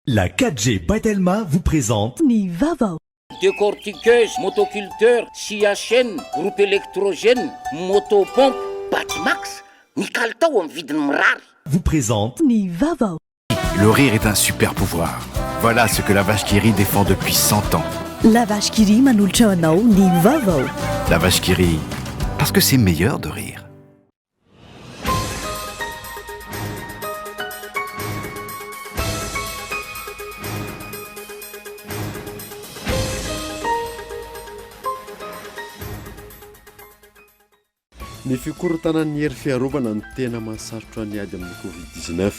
La 4G by Telma vous présente Ny vaovao. Décortiqueuse, motoculteur, scie à chaîne, groupe électrogène, motopompe, Batimax, ny kalitao amin'ny vidiny mirary. Vous présente Ny vaovao. Le rire est un super pouvoir. Voilà ce que la vache qui rit défend depuis 100 ans. La vache qui rit manolotra anao ny vaovao. La vache qui rit, parce que c'est meilleur de rire. Ny fikorontanan'ny hery fiarovana no tena mahasarotra ny ady amin'ny Covid 19.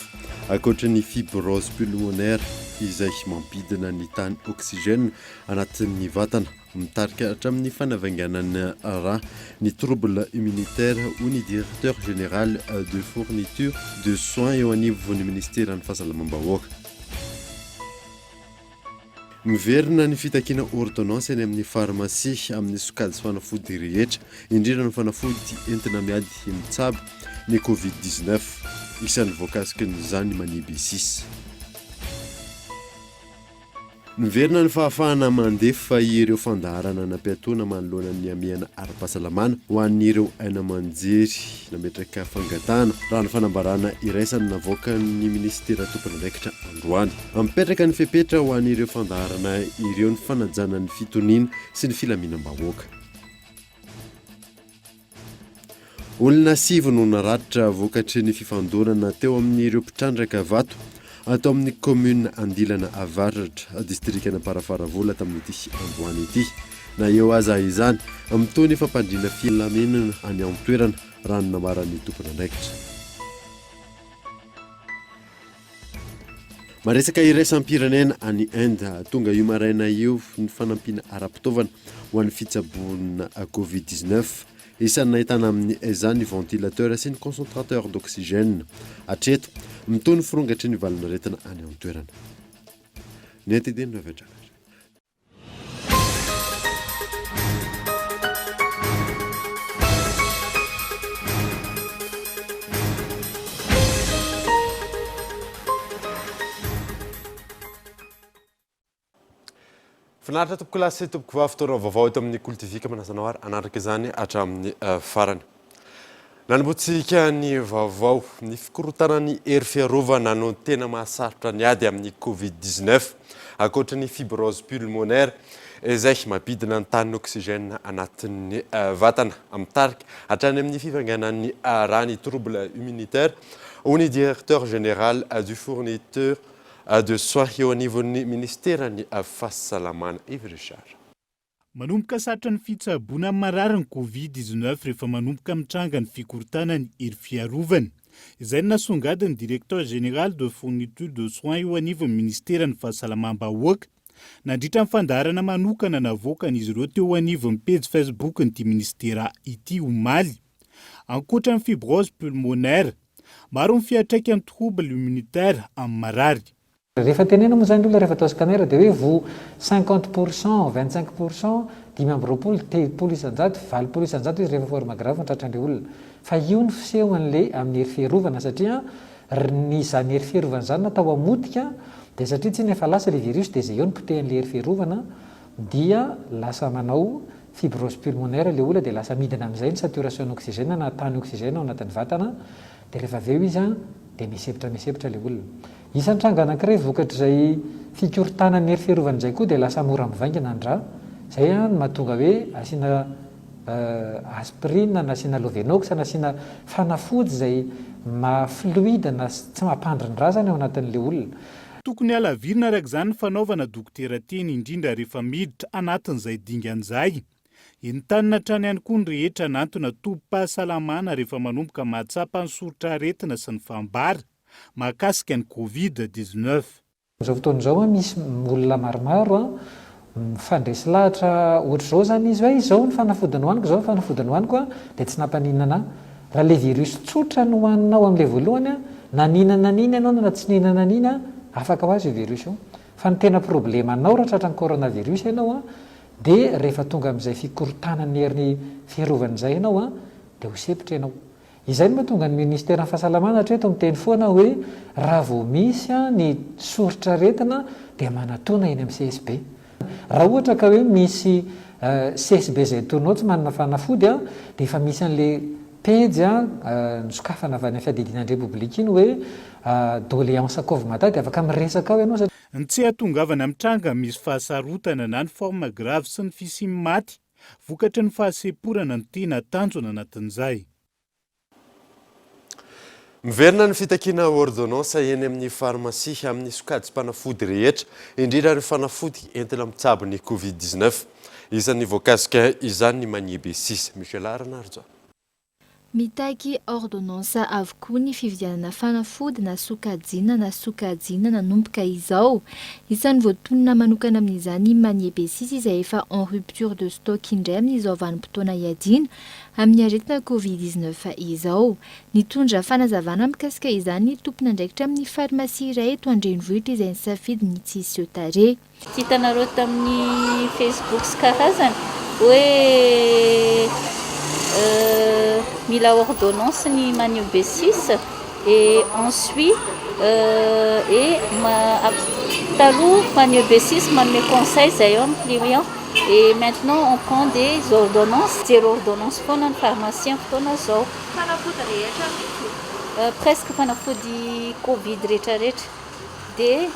Ankoatra ny fibrose pulmonaire izay mampidina ny tahan'ny oxygène anatin'ny vatana, Mitarika hatramin'ny fanavainganana rà ny trouble immunitaire, hoy ny directeur général de fourniture de soins eo anivon'ny minisiteran'ny Fahasalamam-bahoaka. Miverina ny fitakiana ordonnance eny amin'ny farmasia amin'ny sokajy fanafody rehetra, indrindra ny fanafody entina miady mitsabo ny Covid 19. Isan'ny voakasikin'izany Manibesis. Miverina ny fahafahana mandefa ireo fandaharana nampiatoana manoloana ny hamehana ara-pahasalamana ho an'ireo haino aman-jery nametraka fangatahana, raha ny fanambarana iraisana navoakan'ny minisitera tompon'andraikitra androany. Mipetraka ny fepetra ho an'ireo fandaharana ireo ny fanajana ny fitoniana sy ny filaminam-bahoaka. Olona sivy no naratra vokatry ny fifandonana teo amin'ireo mpitrandraka vato ato amin'ny kaominina Andilana Avaratra, distrikan'Amparafaravola tamin'ity androany ity. Na eo aza izany, mitohy ny fampandriana filaminana any an-toerana, raha ny nambaran'ny tompon'andraikitra. Maresaka iraisam-pirenena any Inde, tonga io maraina io ny fanampiana ara-pitaovana ho an'ny fitsaboana Covid 19. Isan'ny nahitana amin'izany ny ventilateur sy ny concentrateur d'oxygène. Hatreto, mitohy ny firongatry ny valanaretina any an-toerana. Ny NTD no avy hatrany. Finaritra tompokolahy sy tompokovavy fotoana vaovao eto amin'ny Kolo TV ka manasa anao ary hanaraka izany hatramin'ny eh, farany. Nanombotsika ny vaovao, ny fikorontanan'ny hery fiarovana no tena mahasarotra ny ady amin'ny Covid 19. Ankoatra ny fibrose pulmonaire izay mampidina ny tahan'ny oxygène anatin'ny eh, vatana, mitarika hatrany amin'ny fivanganan'ny eh, rà ny trouble immunitaire, hoy ny directeur général du fourniture de soins eo anivon'ny minisiteran'ny Fahasalamana, Yves Richard. Manomboka sarotra ny fitsaboana ny marary ny Covid 19 rehefa manomboka mitranga ny fikorontanan'ny hery fiarovana. Izay no nasongadin'ny Directeur Général de Fourniture de Soins eo anivon'ny Minisiteran'ny Fahasalamam-bahoaka nandritra ny fandaharana manokana navoakan'izy ireo teo anivon'ny pejy Facebook-n'ity minisitera ity omaly. Ankoatra ny fibrose pulmonaire, Maro ny fiantraikan'ny trouble immunitaire amin'ny marary. Rehefa tenenina moa izany ny olona rehefa atao scanner dia hoe voa cinquante pour cent, vingt cinq pour cent, 25, 30%, 80% izy rehefa forme grave ny tratran'ilay olona. Fa io ny fisehon'ilay amin'ny hery fiarovana satria ny izany hery fiarovana izany natao hamotika dia satria tsinona efa lasa ilay virus dia izay eo no potehan'ilay hery fiarovana dia lasa manao fibrose pulmonaire ilay olona dia lasa midina amin'izay ny saturation oxygène na tany oxygène ao anatin'ny vatana dia rehefa avy eo izy an dia misepotra misepotra ilay olona. Isan'ny tranga anankiray vokatr'izay fikorontanan'ny hery fiarovana izay koa dia lasa mora mivaingana ny rà, izay an no mahatonga hoe asiana aspirine na asiana lovenox na asiana fanafody izay maha fluide na tsy mampandry ny rà izany ao anatin'ilay olona. Tokony halavirina araka izany ny fanaovana dokotera teny indrindra rehefa miditra anatin'izay dingana izay. Entanina hatrany ihany koa ny rehetra hanantona tobim-pahasalamana rehefa manomboka mahatsapa ny soritra aretina sy ny fambara mahakasika ny Covid 19. Amin'izao fotoana izao misy olona maromaro mifandresy lahatra ohatr'izao izany izy hoe izao ny fanafody nohaniko, izao ny fanafody nohaniko dia tsy nampaninona anah. Raha ilay virus tsotra no hohaninao amin'ilay voalohany na nihinana an'iny ianao na tsy nihinana an'iny afaka ho azy io virus io. Fa ny tena problemanao raha tratran'ny coronavirus ianao dia rehefa tonga amin'izay fikorontanan'ny hery fiarovana izay ianao dia ho sempotra ianao. Izay no mahatonga ny Ministeran'ny Fahasalamana hatreto miteny foana hoe raha vao misy ny soritr'aretina dia manatona eny amin'ny CSB. Raha ohatra ka hoe misy CSB izay atoronao tsy manana fanafody dia efa misy an'ilay pejy nosokafana avy any amin'ny fiadidiana ny Repoblika iny hoe doléance Covmada dia afaka miresaka ao ianao satria Ny tsy hahatongavana amin'ny tranga misy fahasarotana na ny forme grave sy ny fisian'ny maty vokatry ny fahasemporana no tena tanjona anatin'izay. Miverina ny fitakiana ordonnance eny amin'ny farmasia amin'ny sokajim-panafody rehetra, indrindra ireo fanafody entina mitsabo ny Covid 19. Isan'ny voakasika izany ny Manie B6. Michela Ranarijaona. Mitaky ordonnance avokoa ny fividianana fanafody na sokajiana na sokajiana nanomboka izao. Isan'ny voatonona manokana amin'izany i Manie B6 izay efa en rupture de stock indray amin'izao vanim-potoana iadiana amin'ny aretina Covid 19 izao. Nitondra fanazavana mikasika izany ny tompon'andraikitra amin'ny farmasia iray eto an-drenivohitra izay nisafidy ny tsy hiseho tarehy. Hitanareo tamin'ny Facebook sy karazany hoe mila ordonnance ny Manio B6 et ensuite et taloha Manio B6 manome conseil zay eo amin'ny client et maintenant on prend des ordonnances, mijery ordonnance foana ny pharmacien fotoana zao. Fanafody rehetra mihitsy? Presque fanafody covid rehetra rehetra dia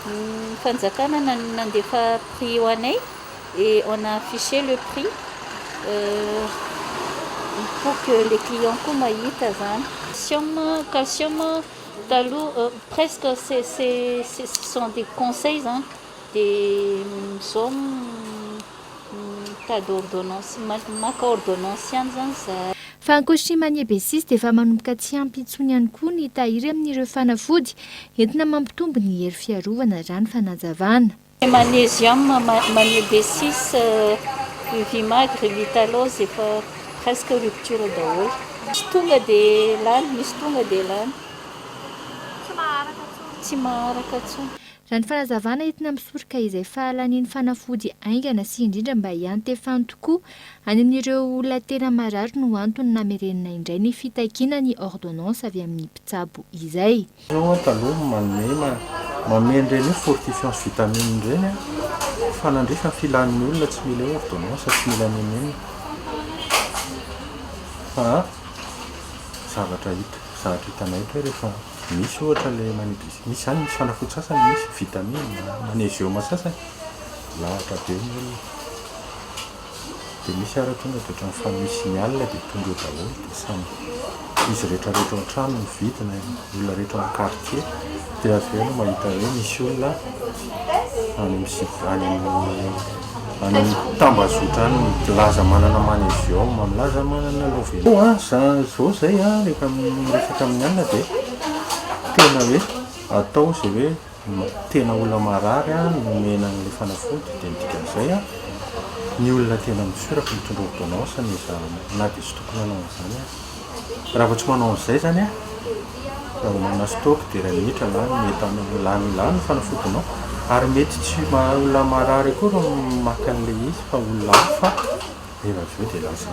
ny fanjakana nandefa prix ho anay et on a affiché le prix pour que les clients koa mahita zany. Calcium, calcium taloha presque c'est c'est ce sont des conseils zany dia zao mitady ordonnance maka ordonnance ihany zany zahay. Fa ankoatr'i Manie Besisy dia efa manomboka tsy ampy intsony ihany koa ny tahiry amin'ireo fanafody entina mampitombo ny hery fiarovana raha ny fanazavana. Magnésium, Manie Besisy, Uvimag, Revitaloz efa presque rupture daholo. Misy tonga dia lany, misy tonga dia lany. Tsy maharaka intsony. Tsy maharaka intsony. Raha ny fanazavana entina misoroka izay fahalanian'ny fanafody haingana sy indrindra mba hiantefany tokoa any amin'ireo olona tena marary no antony namerenana indray ny fitakiana ny ordonnance avy amin'ny mpitsabo izay. Zao aho taloha manome manome an'ireny hoe fortifiant sy vitamine ireny an, fa nandritra ny filan'ny olona tsy mila hoe ordonnance tsy mila n'inon'inona fa zavatra hita zavatra hitanay eto hoe rehefa Misy ohatra ilay manidris, misy izany misy fanafody sasany misy vitamine, magnésium sasany, milahatra be ny olona. Dia misy ara tonga dia ohatran'ny famille signal dia tonga eo daholo dia samy izy rehetra rehetra ao an-trano mividy na ny olona rehetra ao amin'ny quartier dia avy eo ianao mahita hoe misy olona any amin'ny site any amin'ny any amin'ny tambazotra any milaza manana magnésium, milaza manana lovelo. Za zao zay an rehefa miresaka amin'ny anona dia tena hoe atao izay hoe tena olona marary an no omena an'ilay fanafody dia ny dikan'izay an ny olona tena misoraka mitondra ordonnance no ezahana na dia tsy tokony hanao an'izany aza. Raha vao tsy manao an'izay zany an raha vao manana stock dia iray minitra lany ny entana lany lany ny fanafodinao ary mety tsy olona marary akory no maka an'ilay izy fa olona hafa Nefa avy eo dia lasa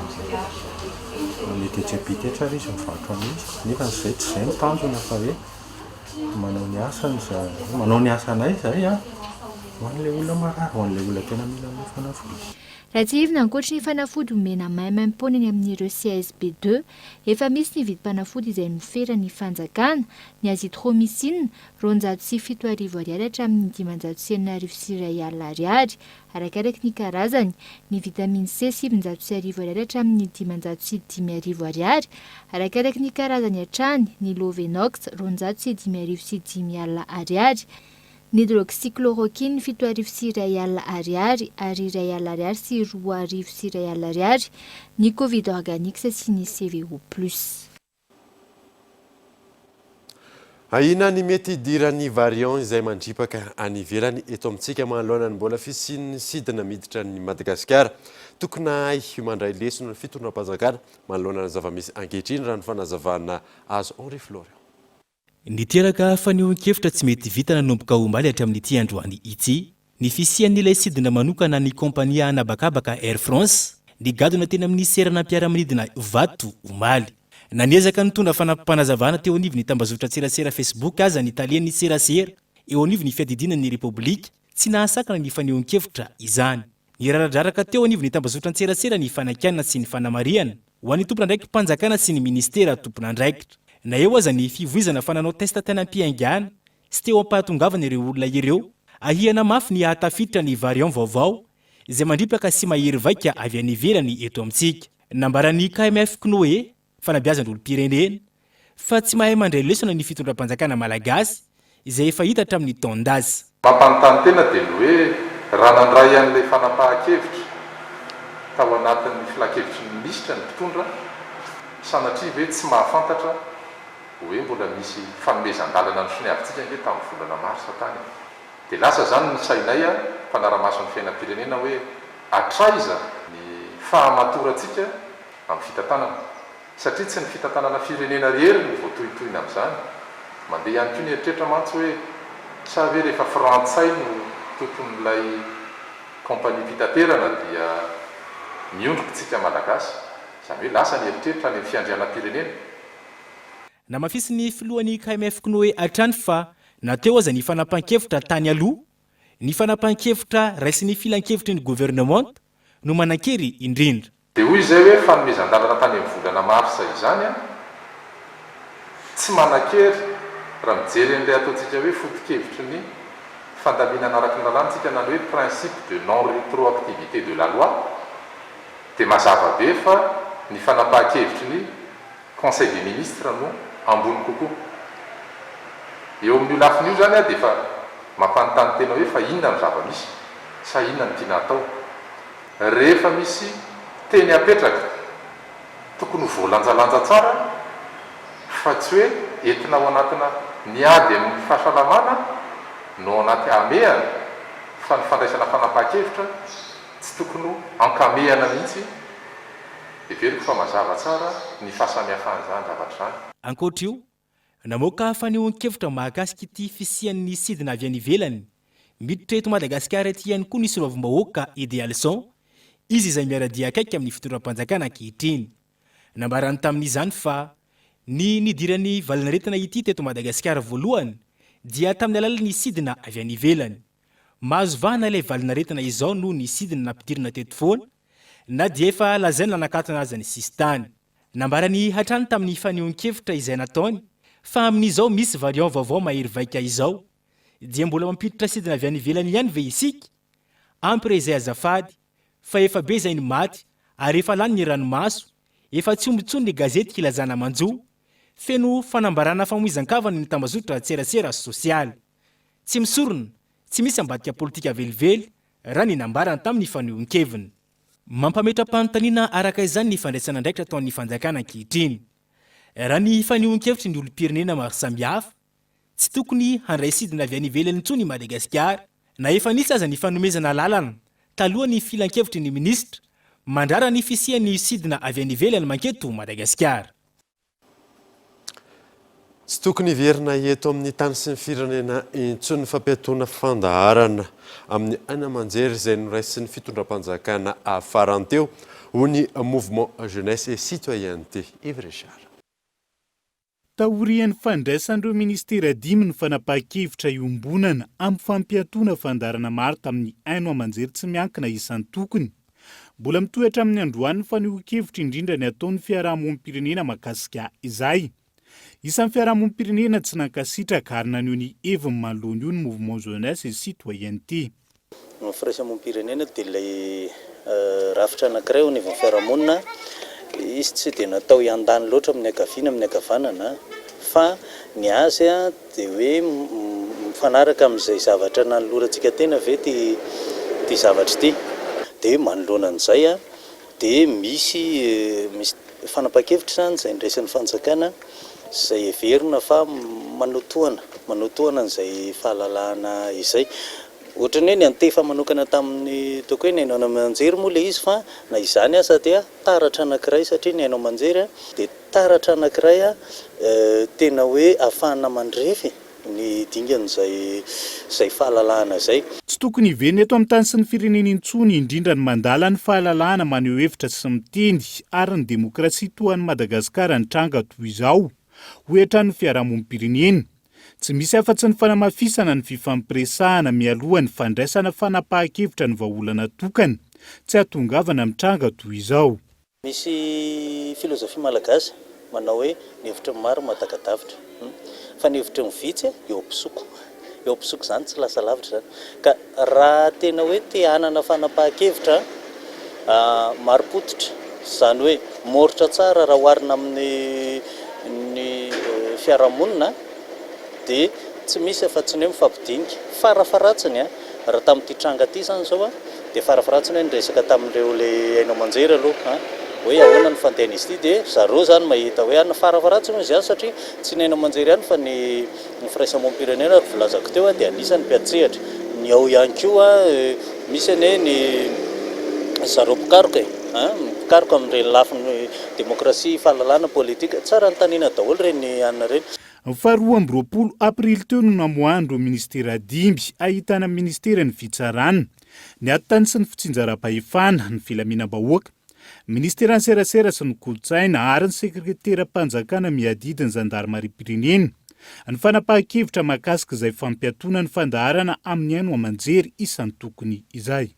mety etsy am-pita etsy ary izy mivarotra an'izy. Nefa izay tsy izay no tanjona fa hoe manao ny asany izahay, manao ny asanay izahay an, ho an'ilay olona marary, ho an'ilay olona tena mila an'ilay fanafody. Raha tsiahivina, ankoatry ny fanafody omena maimaimpoana eny amin'ireo CSB ii, efa misy ny vidim-panafody izay noferan'ny fanjakana, ny azithromycine, 7200 ariary hatramin'ny 6501 ariary, Arakaraka ny karazany, ny vitamine C 1900 ariary hatramin'ny 505 ariary, arakaraka ny karazany hatrany, ny Lovenox 250 ariary, ny hydroxychloroquine 7100 ariary ary 1000 ariary sy 2100 ariary, ny Covid Organix sy ny CVO Plus. Ahiana ny mety hidiran'ny variant izay mandripaka any ivelany eto amintsika manoloana ny mbola fisian'ny sidina miditra an'i Madagasikara. Tokony hahay mandray lesona ny fitondram-panjakana manoloana ny zava-misy ankehitriny raha ny fanazavana azo Henri Florian. Niteraka fanehoan-kevitra tsy mety vita nanomboka omaly hatramin'ity androany ity ny fisian'ilay sidina manokana an'ny kaompania an'habakabaka Air France nigadona teny amin'ny seranam-piaramanidina Ivato omaly. Na niezaka nitondra fanampim-panazavana teo anivon'ny tambazotran-tserasera Facebook aza ny talen'ny serasera eo anivon'ny fiadidiana ny Repoblika, tsy nahasakana ny fanehoan-kevitra izany. Niraradraraka teo anivon'ny tambazotran-tserasera ny fanakianana sy ny fanamarihana ho an'ny tompon'andraiki-panjakana sy ny minisitera tompon'andraikitra. Na eo aza ny fivoizana fa nanao test tany am-piaingàna sy teo am-pahatongavana ireo olona ireo, ahiana mafy ny hahatafiditra ny variant vaovao izay mandripaka sy mahery vaika avy any ivelany eto amintsika. Nambaran'ny KMF Cnoe, fanabeazan'olom-pirenena, fa tsy mahay mandray lesona ny fitondram-panjakana malagasy izay efa hita hatramin'ny taon-dasa. Mampanontany tena dia ny hoe raha nandray an'ilay fanapahan-kevitra tao anatin'ny filankevitry ny minisitra ny mpitondra, sanatria ve tsy mahafantatra hoe mbola misy fanomezan-dalana nosoniavintsika ange tamin'ny volana marsa tany e? Dia lasa izany ny sainay mpanara-maso ny fiainam-pirenena hoe hatraiza ny fahamatorantsika amin'ny fitantanana. Satria tsy ny fitantanana firenena irery no voatohintohina amin'izany. Mandeha ihany koa ny eritreritra mantsy hoe sa ve rehefa frantsay no tompon'ilay kaompaniam-pitaterana dia miondrika tsika Malagasy. Izany hoe lasa ny eritreritra any amin'ny fiandrianam-pirenena. Namafisin'ny filohan'ny KMF Cnoe hatrany fa na teo aza ny fanapahan-kevitra tany aloha, ny fanapahan-kevitra raisin'ny filankevitry ny governemanta no manan-kery indrindra. Dia hoy izay hoe fanomezan-dalana tany amin'ny volana marsa izany an, tsy manan-kery raha mijery an'ilay ataontsika hoe foto-kevitry ny fandaminana araka ny lalàna isika na ny hoe principe de non rétroactivité de la loi dia mazava be fa ny fanapahan-kevitry ny Conseil des ministres no ambony kokoa. Eo amin'io lafiny io izany aho dia efa mampanontany tena hoe fa inona no zava-misy sa inona no tiana hatao. Rehefa misy teny apetraka, tokony ho voalanjalanja tsara fa tsy hoe entina ao anatina ny ady amin'ny fahasalamana no ao anaty hamehana fa ny fandraisana fanapahan-kevitra tsy tokony ho ankamehana mihitsy. Heveriko fa mazava tsara ny fahasamihafan'izany zavatra izany. Ankoatra io, namoaka fanehoan-kevitra mahakasika ity fisian'ny sidina avy any ivelany miditra eto Madagasikara ity ihany koa ny solombavambahoaka Idealson, izy izay miara-dia akaiky amin'ny fitondram-panjakana ankehitriny. Nambarany tamin'izany fa ny nidiran'ny valanaretina ity teto Madagasikara voalohany dia tamin'ny alalan'ny sidina avy any ivelany. Mahazo vahana ilay valanaretina izao noho ny sidina nampidirina teto foana na dia efa lazaina nanakatona aza ny sisintany. Nambarany hatrany tamin'ny fanehoan-kevitra izay nataony fa amin'izao misy variant vaovao mahery vaika izao dia mbola mampiditra sidina avy any ivelany ihany ve isika? Ampy re izay azafady fa efa be izay ny maty ary efa lany ny ranomaso, efa tsy omby intsony ny gazety hilazana manjo. Feno fanambarana famoizan-kavana ny tambazotra tserasera sosialy. Tsy misorona, tsy misy ambadika politika velively raha ny nambarany tamin'ny fanehoan-keviny. Mampametra-panontaniana araka izany ny fandraisana andraikitra ataon'ny fanjakana ankehitriny. Raha ny fanehoan-kevitry ny olom-pirenena maro samihafa, tsy tokony handray sidina avy any ivelany intsony i Madagasikara, na efa nisy aza ny fanomezana alalana talohan'ny filankevitry ny minisitra mandrara ny fisian'ny sidina avy any ivelany manketo Madagasikara. Tsy tokony hiverina eto amin'ny tany sy ny firenena intsony ny fampiatoana fandaharana amin'ny haino aman-jery izay noraisin'ny fitondram-panjakana farany teo, hoy ny Mouvement Jeunesse et Citoyenneté. Yves Richard. Taorian'ny fandraisan'ireo minisitera dimy ny fanapahan-kevitra iombonana amin'ny fampiatoana fandaharana maro tamin'ny haino aman-jery tsy miankina isan-tokony, Mbola mitohy hatramin'ny androany ny fanehoan-kevitra indrindra ny ataon'ny fiarahamonim-pirenena mahakasika izay. Isan'ny fiarahamonim-pirenena tsy nankasitraka ary naneho ny heviny manoloana io ny Mouvement Jeunesse et Citoyenneté. Ny firaisamonim-pirenena dia ilay rafitra anankiray eo anivon'ny fiarahamonina. Izy tsy dia natao hiandany loatra amin'ny ankaviana amin'ny ankavanana fa ny azy Dia hoe mifanaraka amin'izay zavatra nanolorantsika tena ve ity ity zavatra ity? Dia manoloana an'izay dia misy misy fanapahan-kevitra izany izay niraisan'ny fanjakana izay heverina fa manotohana manotohana an'izay fahalalahana izay. Ohatran'ny hoe niantefa manokana tamin'ny ataoko hoe ny haino aman-jery moa ilay izy fa na izany aza dia taratra anankiray satria ny haino aman-jery dia Taratra anankiray tena hoe ahafahana mandrefy ny dingan'izay izay fahalalahana izay. Tsy tokony hiverina eto amin'ny tany sy ny firenena intsony, indrindra ny mandala ny fahalalahana maneho hevitra sy miteny ary ny demokrasia toa an'i Madagasikara ny tranga toy izao, hoy hatrany ny fiarahamonim-pirenena. Tsy misy afa-tsy ny fanamafisana ny fifampiresahana mialoha ny fandraisana fanapahan-kevitra ny vahaolana tokana, tsy hahatongavana amin'ny tranga toy izao. Misy filozofia malagasy manao hoe ny hevitry ny maro mahataka-davitra fa ny hevitry ny vitsy eo am-pisoko. Eo am-pisoko izany tsy lasa lavitra izany. Ka raha tena hoe te hanana fanapahan-kevitra marim-pototra, izany hoe maoritra tsara raha oharina amin'ny ny fiarahamonina dia tsy misy afa-tsy ny hoe mifampidinika. Farafaharatsiny raha tamin'ity tranga ity izany izao Dia farafaratsiny hoe niresaka tamin'ireo ilay haino aman-jery aloha an, hoe ahoana ny fandehan'izy ity dia zareo izany mahita hoe an, farafaratsiny hoy izy ihany satria tsy ny haino aman-jery ihany fa ny ny firaisamonim-pirenena ary volazako teo an dia anisan'ny mpiantsehatra. Ny ao ihany koa an, misy anie ny zareo mpikaroka e, an, mpikaroka amin'ireny lafiny demokrasia, fahalalana, politika, tsara anontaniana daholo ireny anona ireny. Faha 22 aprily teo no namoahan'ireo minisitera dimy, ahitana ny ministeran'ny Fitsarana, ny Atitany sy ny Fitsinjaram-pahefana, ny Filaminam-bahoaka, Ministeran'ny Serasera sy ny Kolontsaina ary ny Sekreteram-panjakana miadidy ny Zandarimariam-pirenena, ny fanapahan-kevitra mahakasika izay fampiatoana ny fandaharana amin'ny haino aman-jery isan-tokony izay.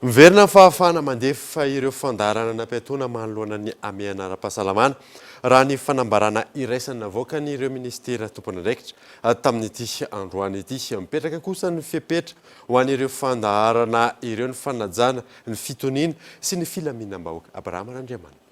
Miverina ny fahafahana mandefa ireo fandaharana nampiatoana manoloana ny hamehana ara-pahasalamana, raha ny fanambarana iraisana navoakan'ireo minisitera tompon'andraikitra tamin'ity androany ity. Mipetraka kosa ny fepetra ho an'ireo fandaharana ireo ny fanajana ny fitoniana sy ny filaminam-bahoaka. Abrahama Randriamanana.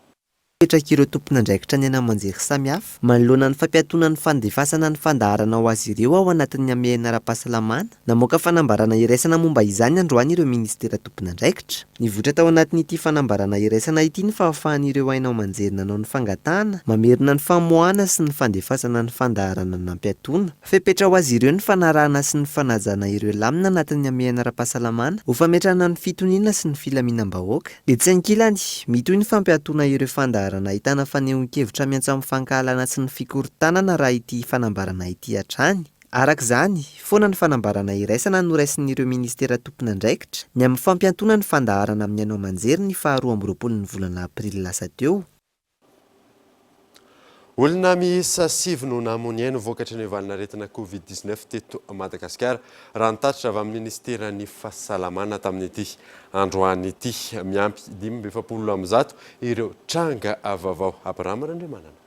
Napetrak'ireo tompon'andraikitra ny haino aman-jery samihafa manoloana ny fampiatoana ny fandefasana ny fandaharana ho azy ireo ao anatin'ny hamehana ara-pahasalamana. Namoaka fanambarana iraisana momba izany androany ireo minisitera tompon'andraikitra. Nivoitra tao anatin'ity fanambarana iraisana ity ny fahafahan'ireo haino aman-jery nanao ny fangatahana mamerina ny famoahana sy ny fandefasana ny fandaharana nampiatoana. Fepetra ho azy ireo ny fanarahana sy ny fanajana ireo lamina anatin'ny hamehana ara-pahasalamana ho fametrahana ny fitoniana sy ny filaminam-bahoaka. Etsy ankilany, mitohy ny fampiatoana ireo fandaharana ahitana fanehoan-kevitra miantso amin'ny fankahalana sy ny fikorontanana raha ity fanambarana ity hatrany. Araka izany, foana ny fanambarana iraisana noraisin'ireo minisitera tompon'andraikitra ny amin'ny fampiantoana ny fandaharana amin'ny haino aman-jery ny faha 22 ny volana aprily lasa teo. Olona miisa sivy no namoy ainy vokatry ny valanaretina Covid 19 teto Madagasikara, raha ny tatitra avy amin'ny minisiteran'ny Fahasalamana tamin'ity androany ity. Miampy 145 ireo tranga vaovao. Abraham Randriamanana.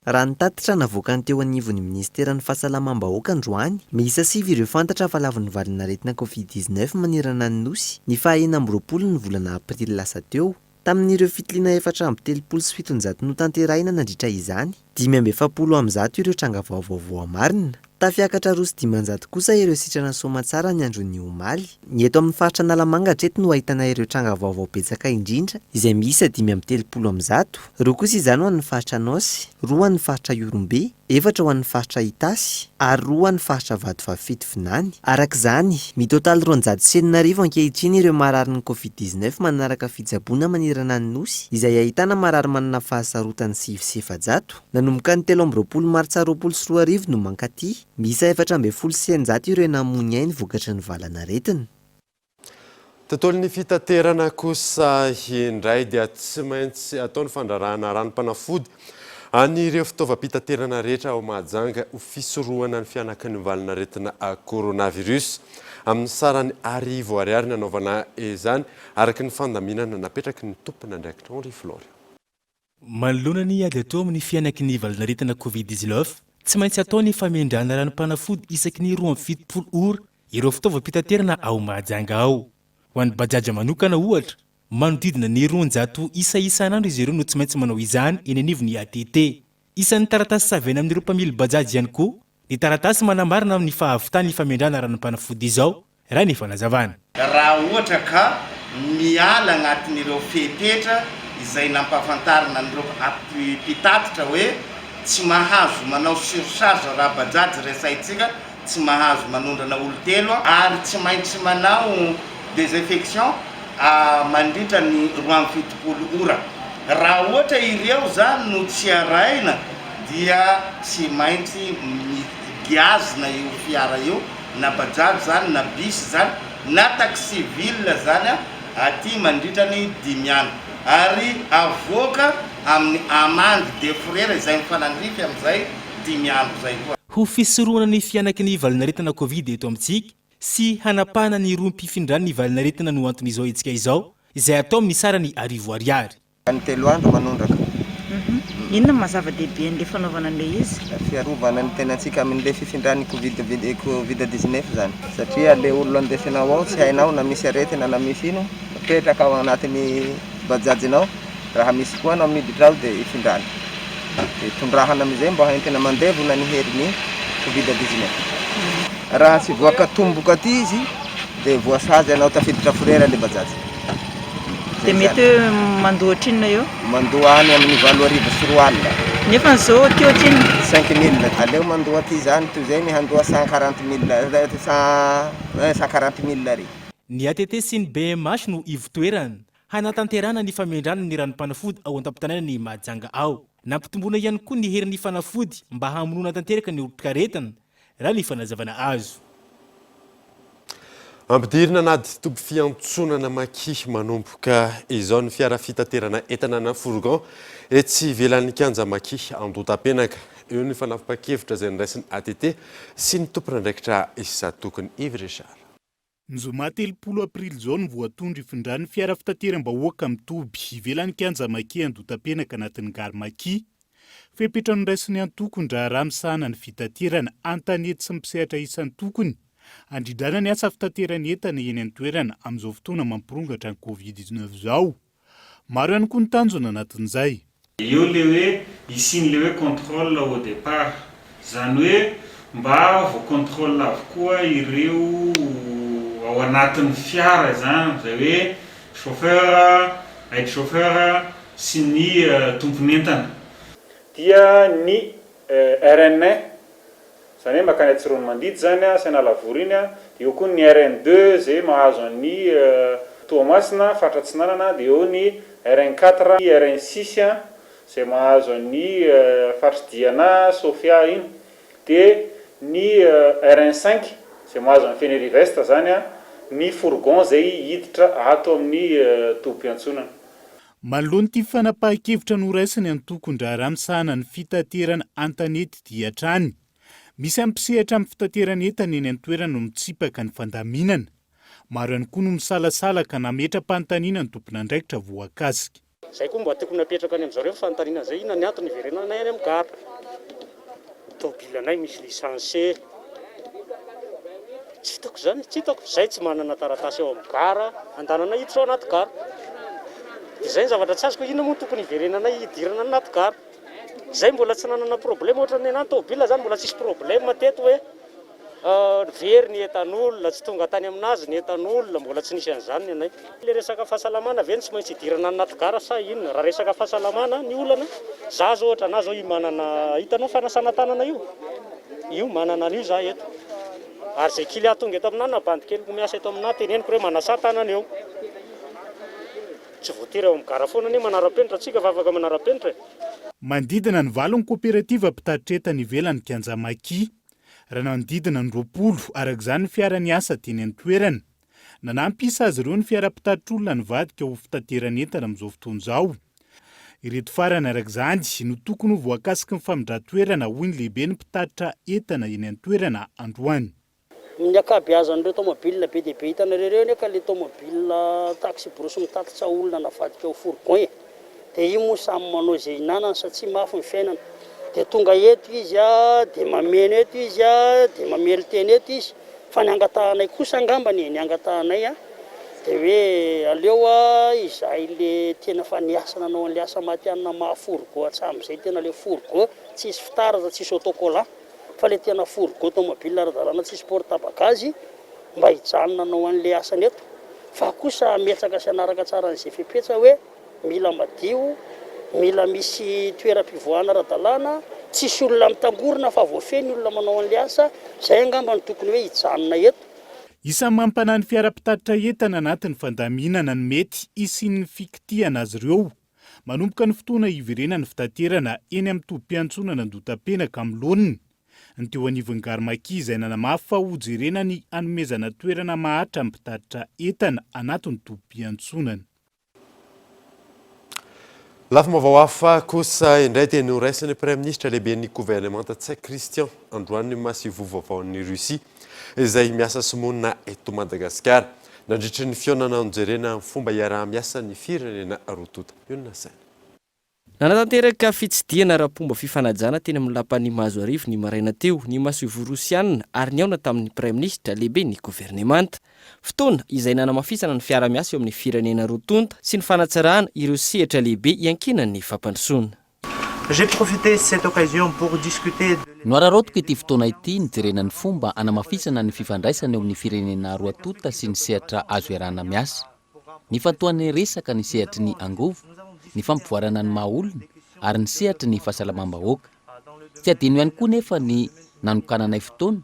Raha ny tatitra navoakan'ny teo anivon'ny minisiteran'ny Fahasalamam-bahoaka androany, miisa sivy ireo fantatra fa lavon'ny valanaretina Covid 19 manerana ny Nosy, ny faha 26 ny volana aprily lasa teo. Tamin'ireo fitiliana 734 notanterahina nandritra izany, 145 ireo tranga vaovao voamarina. Tafiakatra 502 kosa ireo sitrana soamantsara ny andron'ny omaly. Ny eto amin'ny faritra Analamanga hatreto no ahitana ireo tranga vaovao betsaka indrindra, izay miisa 135. Roa kosa izany ho an'ny faritra Anôsy, roa ho an'ny faritra Ihorombe, efatra ho an'ny faritra Itasy ary roa ho an'ny faritra Vatovavy Fitovinany. Araka izany, mitotaly 6200 ankehitriny ireo mararin'ny Covid 19 manaraka fitsaboana manerana ny Nosy, izay ahitana marary manana fahasarotany 409. Nanomboka ny 23 martsa 2020 no mankaty, miisa 614 ireo namoy ny ainy vokatry ny valanaretina. Tontolon'ny fitaterana kosa indray dia tsy maintsy atao ny fandrarahana ranom-panafody an'ireo fitaovam-pitaterana rehetra ao Mahajanga ho fisorohana ny fihanaky ny valanaretina coronavirus. Amin'ny sarany arivo ariary ny hanaovana izany, araka ny fandaminana napetraky ny tompon'andraikitra Henri Florian. Manoloana ny ady atao amin'ny fihanaky ny valanaretina Covid 19, tsy maintsy atao ny famendrahana ranom-panafody isaky ny 72 ora Ireo fitaovam-pitaterana ao Mahajanga ao. Ho an'ny Bajaj manokana, ohatra, manodidina ny 200 isa isan'andro izy ireo no tsy maintsy manao izany eny anivon'ny ATT. Isan'ny taratasy savaina amin'ireo mpamily Bajaj ihany koa ny taratasy manamarina ny fahavitan'ny famendrana ranom-panafody izao, raha ny fanazavana. Raha ohatra ka miala agnatin'ireo fepetra izay nampahafantarina an'ireo mpitatitra hoe tsy mahazo manao surcharge raha Bajaj resahintsika, tsy mahazo manondrana olon-telo ary tsy maintsy manao désinfection mandritra ny 72 ora. Raha ohatra ireo izany no tsy arahina dia tsy maintsy giazina io fiara io. na bajaj zany na bus zany na taxi ville zany aty mandritra ny dimy andro ary avoaka amin'ny amende de frais izay mifanandrify amin'izay dimy andro izay koa. Ho fisorohana ny fihanaky ny valanaretina Covid eto amintsika sy hanapahana ny rohim-pifindran'ny valanaretina no anton'izao hetsika izao, izay atao amin'ny sarany arivo ariary. Ny telo andro manondraka. Inona no maha zava-dehibe an'ilay fanaovana an'ilay izy? Fiarovana ny tenantsika amin'ilay fifindran'ny covid covid 19 izany. Satria ilay olona andesinao ao tsy hainao na misy aretina na misy ino, mipetraka ao anatin'ny bajaj-nao, raha misy koa anao miditra ao dia ifindrany. Dia tondrahana amin'izay mba entina mandevona ny herin'ny covid 19. Raha tsy voakatomboka aty izy dia voasazy anao tafiditra fourrière ilay bajaj. Dia mety hoe mandoa ohatrinona eo? Mandoa any amin'ny 2008. Nefa izao aty ohatrinona? 5000. Aleo mandoa aty izany toy izay ny handoa 140 mille, cent quarante mille ary. Ny ATT sy ny BMH no ivotoerana hanatanterahana ny famendrana ny ranom-panafody ao an-tampon-tanànan'i Mahajanga ao. Nampitomboina ihany koa ny herin'ny fanafody mba hamonoana tanteraka ny otrikaretina, raha ny fanazavana azo. Ampidirina anaty toby fiantsonana Maki manomboka izao ny fiara fitaterana entana na fourgon etsy ivelan'ny kianja Maki Andohatapenaka. Eo ny fanapahan-kevitra izay noraisin'ny ATT sy ny tompon'andraikitra isan-tokony. Yves Richard. Ny zoma 30 aprily izao no voatondro hifindran'ny fiara fitateram-bahoaka amin'ny toby ivelan'ny kianja Maki Andohatapenaka anatin'ny gare Maki. Fepetra noraisin'ny antokon-draharaha misahana ny fitaterana an-tanety sy ny mpisehatra isan-tokony handrindrana ny asa fitaterana entana eny an-toerana amin'izao fotoana mampirongatra ny Covid 19 izao. Maro ihany koa ny tanjona anatin'izay. Eo le hoe hisian'le hoe contrôle au départ, zany hoe mba voa-contrôle avokoa ireo ao anatin'ny fiara izany, izay hoe chauffeur, aide chauffeur sy ny tompon'entana. Dia ny RN un, izany hoe mankany Tsiroanomandidy izany sy Analavory iny, dia eo koa ny RN deux izay mahazo an'i Toamasina, faritra Atsinanana, dia eo ny RN quatre, RN six izay mahazo an'i faritr'i Diana, Sofia iny, dia ny RN cinq izay mahazo an'i Fenerive Est izany, ny fourgon izay hiditra ato amin'ny tobim-piantsonana. Manoloana ity fanapahan-kevitra noraisin'ny antokon-draharaha misahana ny fitaterana an-tanety ity hatrany, misy amin'ny mpisehatra amin'ny fitaterana entana eny an-toerana no mitsipaka ny fandaminana. Maro ihany koa no misalasala ka nametra-panontaniana ny tompon'andraikitra voakasika. Izay koa mba tokony hapetraka any amin'zareo ny fanontaniana izay, inona ny antony hiverenanay any amin'ny gara? Tomobilanay misy licence. Tsy hitako izany, tsy hitako. Izay tsy manana taratasy ao amin'ny gara, andanana hiditra ao anaty gara. Dia izay ny zavatra tsy azoko, inona moa no tokony hiverenanay hidirana any anaty gara? Izay mbola tsy nanana problème ohatran'ny anah ny tomobile izany mbola tsisy problème teto hoe Very ny entan'olona, tsy tonga tany aminazy ny entan'olona, mbola tsy nisy an'izany ny anay. Ilay resaka fahasalamana ve no tsy maintsy idirana any anaty gara sa inona? Raha resaka fahasalamana ny olana, za zao ohatra anah zao io manana, hitanao fanasana tanana io? Io manana an'io za eto. Ary izay client tonga eto aminah na bandy keliko miasa eto aminah teneniko hoe manasà tanana eo. Tsy voatery ao amin'ny gara foana anie manara-penitra tsika fa afaka manara-penitra e. Manodidina ny valo ny koperativa mpitatitra entana ivelan'ny kianja Maki. Raha nanodidina ny 20, araka izany, ny fiara niasa teny an-toerana. Nanampy isa azy ireo ny fiara mpitatitr'olona nivadika ho fitateran'entana amin'izao fotoana izao. Ireto farany, araka izany, no tokony ho voakasiky ny famindran-toerana, hoy ny lehiben'ny mpitatitra entana eny an-toerana androany. Ny ankabeazan'ireo tomobile be dia be hitanareo ireo anie ka le tomobile taxi-brousse mitatitra olona navadika ho fourgon e! Dia io moa samy manao izay ihinanany satria mafy ny fiainana. Dia tonga eto izy a, dia mameno eto izy a, dia mamelon-tena eto izy. Fa ny angatahanay kosa angambany e, ny angatahanay a, dia hoe aleo a izahay le tena fa niasa nanao an'le asa matihanina maha fourgon hatramin'izay tena le fourgon tsisy fitaratra, tsisy autocollant. fa le tena fourgon tomobile ara-dalàna tsisy porte bagazy mba hijanona hanao an'le asany eto fa kosa hametraka sy hanaraka tsara an'izay fepetra hoe mila madio, mila misy toeram-pivoahana ara-dalàna, tsisy olona mitangorona fa voafehy ny olona manao an'le asa, zay angamba no tokony hoe hijanona eto. Isan'ny mampanahy ny fiara mpitatitra entana anatin'ny fandaminana ny mety hisian'ny fikitihana azy ireo Manomboka ny fotoana hiverenan'ny fitaterana eny amin'ny tobim-piantsonana Andohatapenaka amin'ny laoniny. Ny teo anivon'ny Gare Maki izay nanamafy fa hojerena ny hanomezana toerana maharitra ny mpitatitra entana anatin'ny tobim-piantsonana. Lafim-baovao hafa kosa indray dia noraisin'ny Praiminisitra lehiben'ny governemanta Ntsay Christian androany ny masoivoho vaovaon'i Russie izay miasa sy monina eto Madagasikara. Nandritry ny fihaonana nojerena ny fomba hiaraha-miasan'ny firenena roa tonta. Io no nasaina. Nanatanteraka fitsidihana ara-pomba fifanajana teny amin'ny lapan'i Mahazoarivo ny maraina teo ny masoivoho rosianina ary nihaona tamin'ny Praiminisitra lehiben'ny governemanta. Fotoana izay nanamafisana ny fiara-miasa eo amin'ny firenena roa tonta sy ny fanatsarana ireo sehatra lehibe iankinan'ny fampandrosoana. J'ai profité cette occasion pour discuter de. Noararaotiko ity fotoana ity nijerena ny fomba hanamafisana ny fifandraisana eo amin'ny firenena roa tonta sy ny sehatra azo iarahana miasa. Nifantohan'ny resaka ny sehatry ny angovo, ny fampivoarana ny maha olona ary ny sehatry ny fahasalamam-bahoaka. Tsy adino ihany koa nefa ny nanokananay fotoana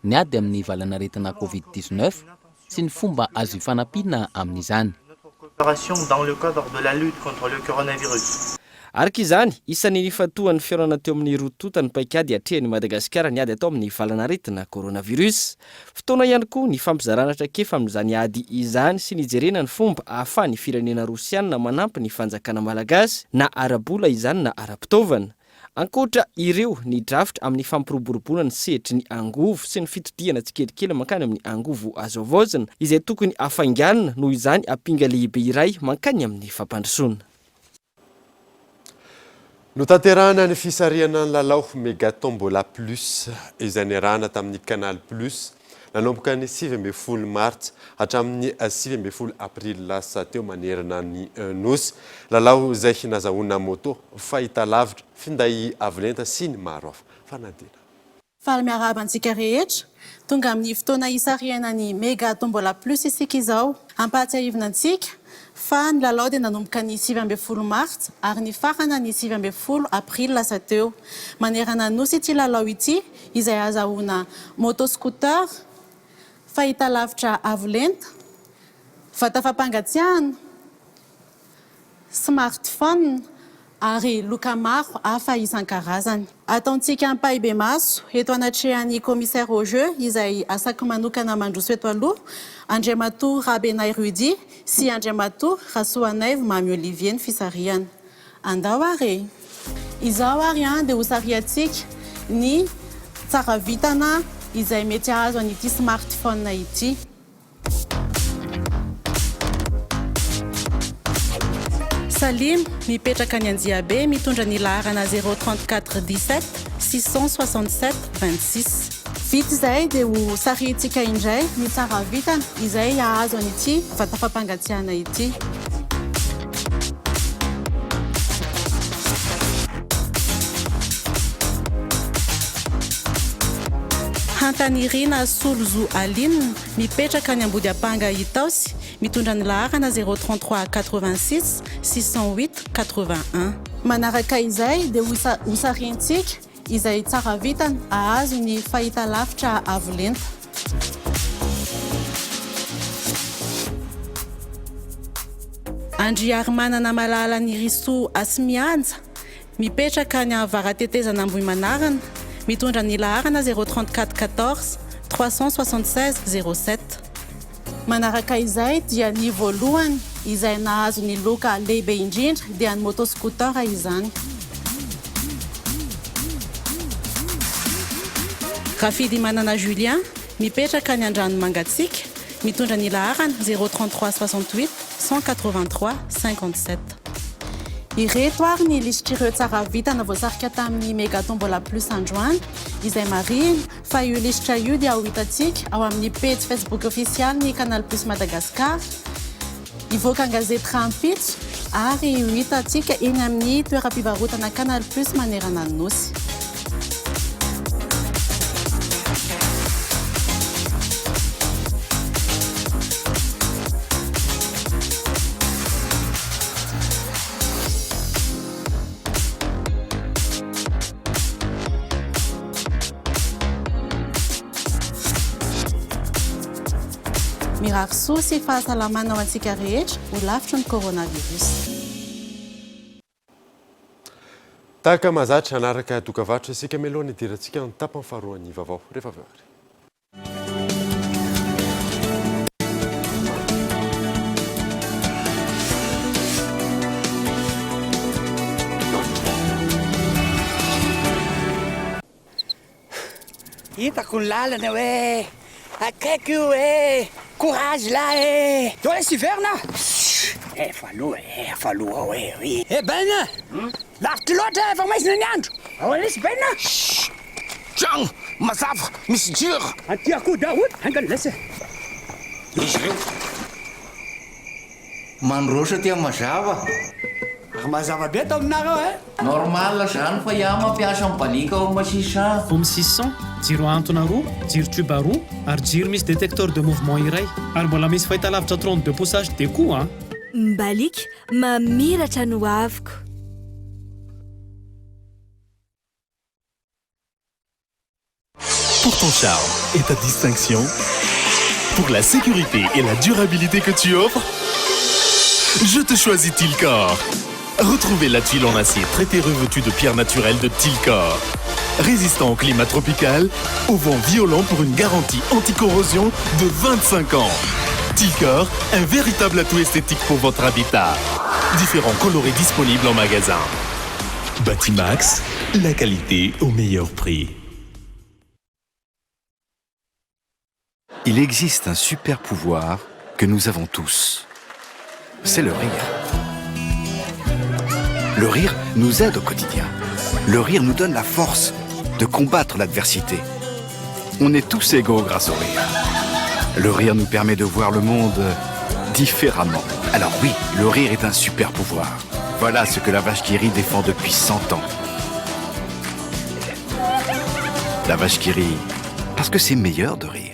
ny ady amin'ny valanaretina Covid 19 sy ny fomba azo ifanampiana amin'izany. Araka izany, isan'ny nifantohan'ny fihaonana teo amin'ny roa tonta ny paikady atrehan'i Madagasikara ny ady atao amin'ny valanaretina coronavirus. Fotoana ihany koa nifampizarana traikefa amin'izany ady izany sy nijerena ny fomba ahafahan'ny firenena rosianina manampy ny fanjakana malagasy na ara-bola izany na ara-pitaovana. Ankoatra ireo, ny drafitra amin'ny fampiroboroboana ny sehatry ny angovo sy ny fitodihana tsikelikely mankany amin'ny angovo azo havaozina, izay tokony hafainganina noho izany ampinga lehibe iray mankany amin'ny fampandrosoana. Notanterahina ny fisarihana ny lalao Mega Tombola Plus izay niarahana tamin'ny Canal Plus nanomboka ny 19 martsa hatramin'ny 19 aprily lasa teo manerana ny Nosy. Lalao izay nazahoana moto, fahitalavitra, finday avo lenta sy ny maro hafa. Fanadinana. Faly miarahaba antsika rehetra. Tonga amin'ny fotoana hisarihana ny Mega Tombola Plus isika izao. Ampahatsiahivina antsika fa ny lalao dia nanomboka ny 19 martsa ary nifarana ny 19 aprily lasa teo. Manerana ny Nosy ity lalao ity izay ahazahoana moto scooter, fahitalavitra avo lenta, vata fampangatsiahana, smartphone ary loka maro hafa isan-karazany. Ataontsika ampahibemaso eto anatrehan'ny Commissaire au jeu izay asako manokana mandroso eto aloha, Andriamatoa Rabenay Rudy sy Andriamatoa Rasoanaivo Mamy Olivier ny fisarihana. Andao ary e! Izao ary dia hosarihantsika ny tsara vintana izay mety hahazo an'ity smartphone ity. Salim, mipetraka any Anjiabe, mitondra ny laharana zéro 34 17 667 26. Vita izay dia ho sarihintsika indray ny tsara vintana izay hahazo an'ity vata fampangatsiahana ity. Hantanirina Solozo Aline, Mipetraka any Ambodiampanga Itaosy, mitondra ny laharana zéro 33 86 608 81. Manaraka izay dia hosarihintsika izay tsara vintana hahazo ny fahitalavitra avo lenta. Andriarimanana Malala Nirisoa Hasimihaja. Mipetraka any Avaratetezana Ambohimanarina, mitondra ny laharana zéro 34 14 376 07. Manaraka izay dia ny voalohany izay nahazo ny loka lehibe indrindra dia ny moto scooter izany. Rafidimanana Julien, mipetraka any Andranomangatsiaka, mitondra ny laharana zéro 33 68 183 57. Ireto ary ny lisitr'ireo tsara vintana voasarika tamin'ny Mega Tombola Plus androany, izay marihina fa io lisitra io dia ho hitantsika ao amin'ny pejy Facebook ofisialin'ny Canal Plus Madagascar, hivoaka an-gazety rahampitso ary ho hitantsika eny amin'ny toeram-pivarotana Canal Plus manerana ny Nosy. Mirary soa sy fahasalamana ho antsika rehetra ho lavitry ny coronavirus. Tahaka mahazatra, hanaraka dokavarotra isika mialoha ny hidirantsika ny tapany faharoan'ny vaovao rehefa avy eo ary. Hitako ny lalana hoe akaiky io e! Courage lah e! Dao lesy hiverina a! Efa aloha e, efa aloha ao e, oui. Eh Ben a! Lavitra loatra efa maizina ny andro! Ao lesy Ben a! Chut! Tragno mazava misy jiro. Aty akoho daholo, haingana lesy e! Izy ireo. Mandroso aty am mazava. Ary mazava be ato aminareo eh! Normal zany fa iah mampiasa mibaliaka home 600. Home 600, jiro ahantona roa, jiro tube roa, ary jiro misy détecteur de mouvement iray. Ary mbola misy fahitalavitra 32 pouces HD koa an! Mbaliaka, mamiratra ny hoaviko. Pour ton charme et ta distinction, pour la sécurité et la durabilité que tu offres, je te choisis Tilcor. Retrouvez la tuile en acier traité revêtue de pierre naturelle de Tilcor. Résistant au climat tropical, au vent violent pour une garantie anticorrosion de 25 ans. Tilcor, un véritable atout esthétique pour votre habitat. Différents coloris disponibles en magasin. Batimax, la qualité au meilleur prix. Il existe un super pouvoir que nous avons tous. C'est le rire. Le rire nous aide au quotidien. Le rire nous donne la force de combattre l'adversité. On est tous égaux grâce au rire. Le rire nous permet de voir le monde différemment. Alors oui, le rire est un super pouvoir. Voilà ce que la vache qui rit défend depuis 100 ans. La vache qui rit, parce que c'est meilleur de rire.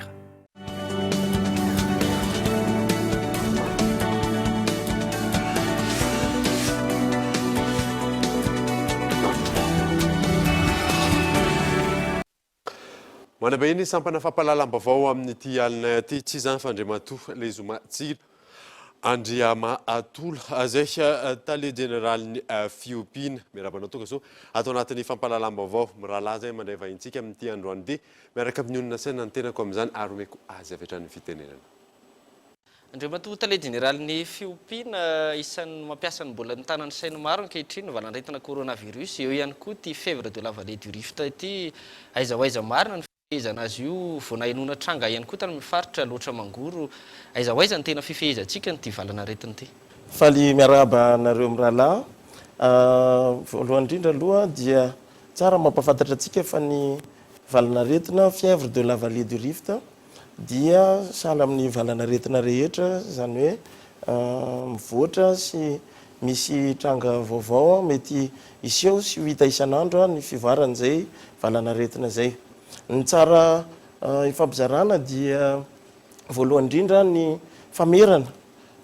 Manambahiny ny sampana fampahalalam-baovao amin'ity alina ity, tsy izany fa Andriamatoa Lezoma Tsira Andriamatola, izay tale jeneralin'ny Fiompiana. Miarahaba anao tonga soa ato anatin'ny fampahalalam-baovao. Mirahalahy izay mandray vahintsika amin'ity androany ity, miaraka amin'ny olona saina ny tenako amin'izany ary omeko azy avy hatrany ny fitenenana. Andriamatoa Tale Jeneralin'ny Fiompiana, isan'ny mampiasa ny mbola ny tanan'ny sain'ny maro ankehitriny ny valan'aretina coronavirus, eo ihany koa ity fièvre de la vallée du Rift ity, aiza ho aiza marina ny fifehezana azy io, vao nahenoana tranga ihany koa tany amin'ny faritra Alaotra Mangoro, aiza ho aiza ny tena fifehezantsika an'ity valan'aretina ity? Faly miarahaba anareo mirahalahy. Voalohany indrindra aloha dia tsara mampahafantatra antsika fa ny valan'aretina fièvre de la vallée du Rift dia sahala amin'ny valanaretina rehetra, izany hoe mivoatra sy misy tranga vaovao mety hiseho sy ho hita isan'andro ny fivoaran'izay valanaretina izay. Ny tsara ifampizarana dia voalohany indrindra ny famerana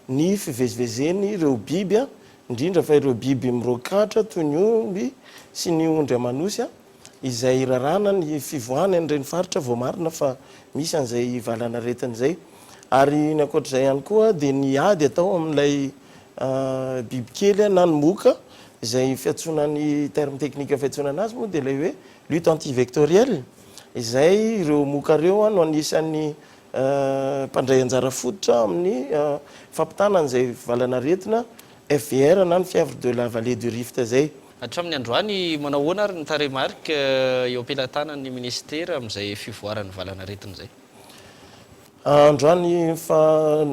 ny fivezivezen'ireo biby, indrindra fa ireo biby miroakatra toy ny omby sy ny ondry aman'osy. izay raràna ny fivoahany an'ireny faritra voamarina fa misy an'izay valanaretina izay. Ary ny ankoatr'izay ihany koa dia ny ady atao amin'ilay bibikely na ny moka izay fiantsoana ny terme technique fiantsoana anazy moa dia ilay hoe lutte antivectorielle izay ireo moka ireo no anisan'ny mpandray anjara fototra amin'ny fampitana an'izay valanaretina FVR na ny fièvre de la vallée du Rift izay. Hatramin'ny androany, manao ahoana ary ny tarehimarika eo am-pelatanan'ny minisitera amin'izay fivoaran'ny valanaretina izay? Androany, fa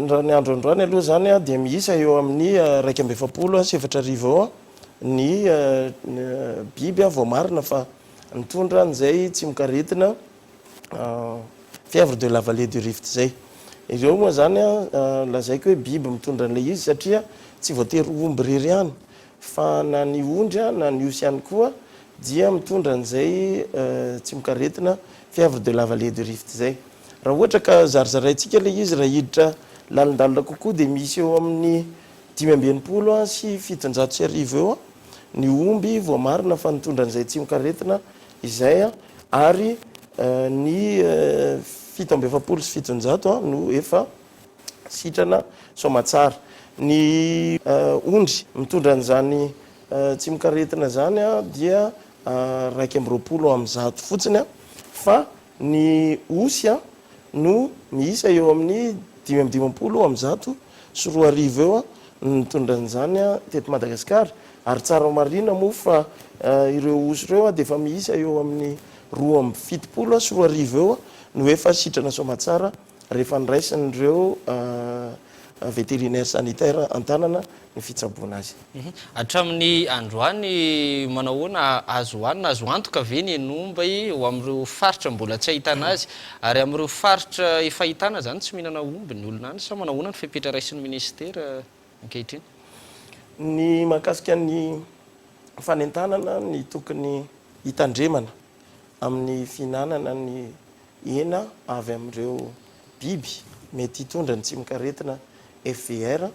raha ny andro androany aloha izany dia miisa eo amin'ny 41 eo ny biby voamarina fa nitondra an'izay tsimokaretina fièvre de la vallée du Rift izay. Ireo moa izany lazaiko hoe biby mitondra an'ilay izy satria tsy voatery ho omby irery ihany Fa na ny ondry na ny osy ihany koa dia mitondra an'izay tsimokaretina fièvre de la vallée du Rift izay. Raha ohatra ka zarizaraintsika ilay izy raha hiditra lalindalina kokoa dia misy eo amin'ny 1765 eo ny omby voamarina fa nitondra an'izay tsimokaretina izay ary ny 747 no efa sitrana soamatsara. Ny ondry mitondra an'izany tsimokaretina izany dia 121 fotsiny fa ny osy no miisa eo amin'ny 2155 eo no nitondra an'izany teto Madagasikara ary tsara homarihina moa fa ireo osy ireo dia efa miisa eo amin'ny 2072 eo no efa sitrana soamatsara rehefa noraisin'ireo vétérinaire sanitaire an-tanana ny fitsaboana azy. Hatramin'ny androany, manao ahoana, azo hohanina, azo antoka ve ny hen'omby ho amin'ireo faritra mbola tsy ahitana azy? Ary amin'ireo faritra efa ahitana izany, tsy mihinana omby ny olona any sa manao ahoana ny fepetra raisin'ny minisitera ankehitriny? Ny mahakasika ny fanentanana ny tokony hitandremana amin'ny fihinanana ny hena avy amin'ireo biby mety hitondra ny tsimokaretina FVR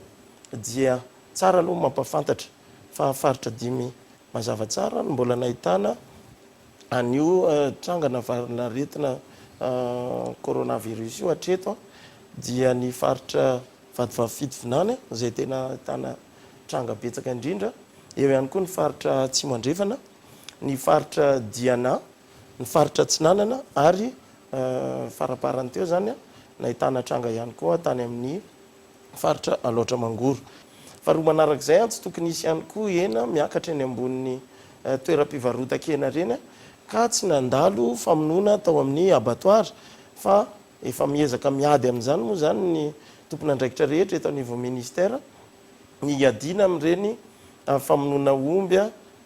dia tsara aloha ny mampahafantatra fa faritra dimy mazava tsara no mbola nahitana an'io trangana valan'aretina coronavirus io hatreto dia ny faritra Vatovavy Fitovinany izay tena ahitana tranga betsaka indrindra, eo ihany koa ny faritra Atsimo Andrefana, ny faritra Diana, ny faritra Atsinanana ary faraparany teo izany nahitana tranga ihany koa tany amin'ny faritra Alaotra Mangoro. Faharoa manarak'izay, tsy tokony hisy ihany koa hena miakatra eny ambonin'ny toeram-pivarotan-kena ireny ka tsy nandalo famonoana tao amin'ny abattoir fa efa miezaka miady amin'izany moa izany ny tompon'andraikitra rehetra eto anivon'ny ministera ny hiadiana amin'ireny famonoana omby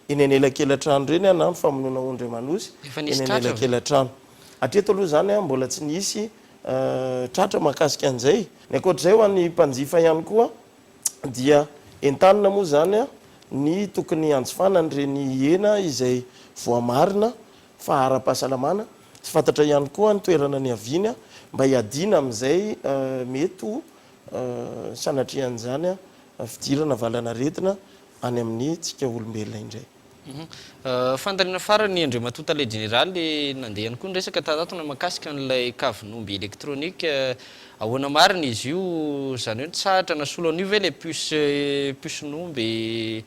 eny anelakelan-trano ireny na ny famonoana ondry aman'osy Efa nisy eny tratra ve? anelakelan-trano. Hatreto aloha izany mbola tsy nisy tratra mahakasika an'izay. Ny ankoatr'izay ho an'ny mpanjifa ihany koa dia entanina moa izany ny tokony hanjifana an'ireny hena izay voamarina fa ara-pahasalamana sy fantatra ihany koa ny toerana niaviany mba hiadiana amin'izay mety ho sanatrian'izany fidirana valan'aretina any amin'ny tsika olombelona indray. Fanontaniana farany Andriamatoa Tale Jeneraly, nandeha ihany koa ny resaka tato na mahakasika an'ilay kavin'omby électronique, ahoana marina izy io, izany hoe nitsahatra nasolo an'io ve ilay puce puce-n'omby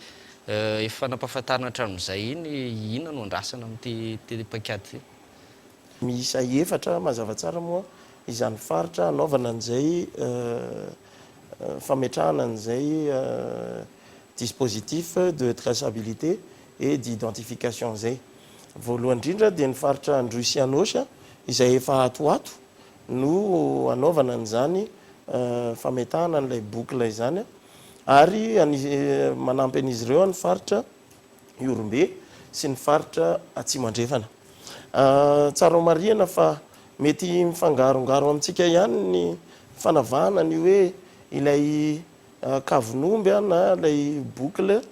efa nampahafantarina hatramin'izay iny, inona no andrasana amin'ity paikady ity? Miisa efatra mazava tsara moa izany faritra hanaovana an'izay fametrahana an'izay dispositif de traçabilité et d'identification izay. Voalohany indrindra dia ny faritra Androy sy Anôsy izay efa ato ho ato no hanaovana an'izany fametahana an'ilay boucle izany ary manampy an'izy ireo ny faritra Ihorombe sy ny faritra Atsimo Andrefana. Tsara homarihana fa mety mifangarongaro amintsika ihany ny fanavahana ny hoe ilay kavin'omby na ilay boucle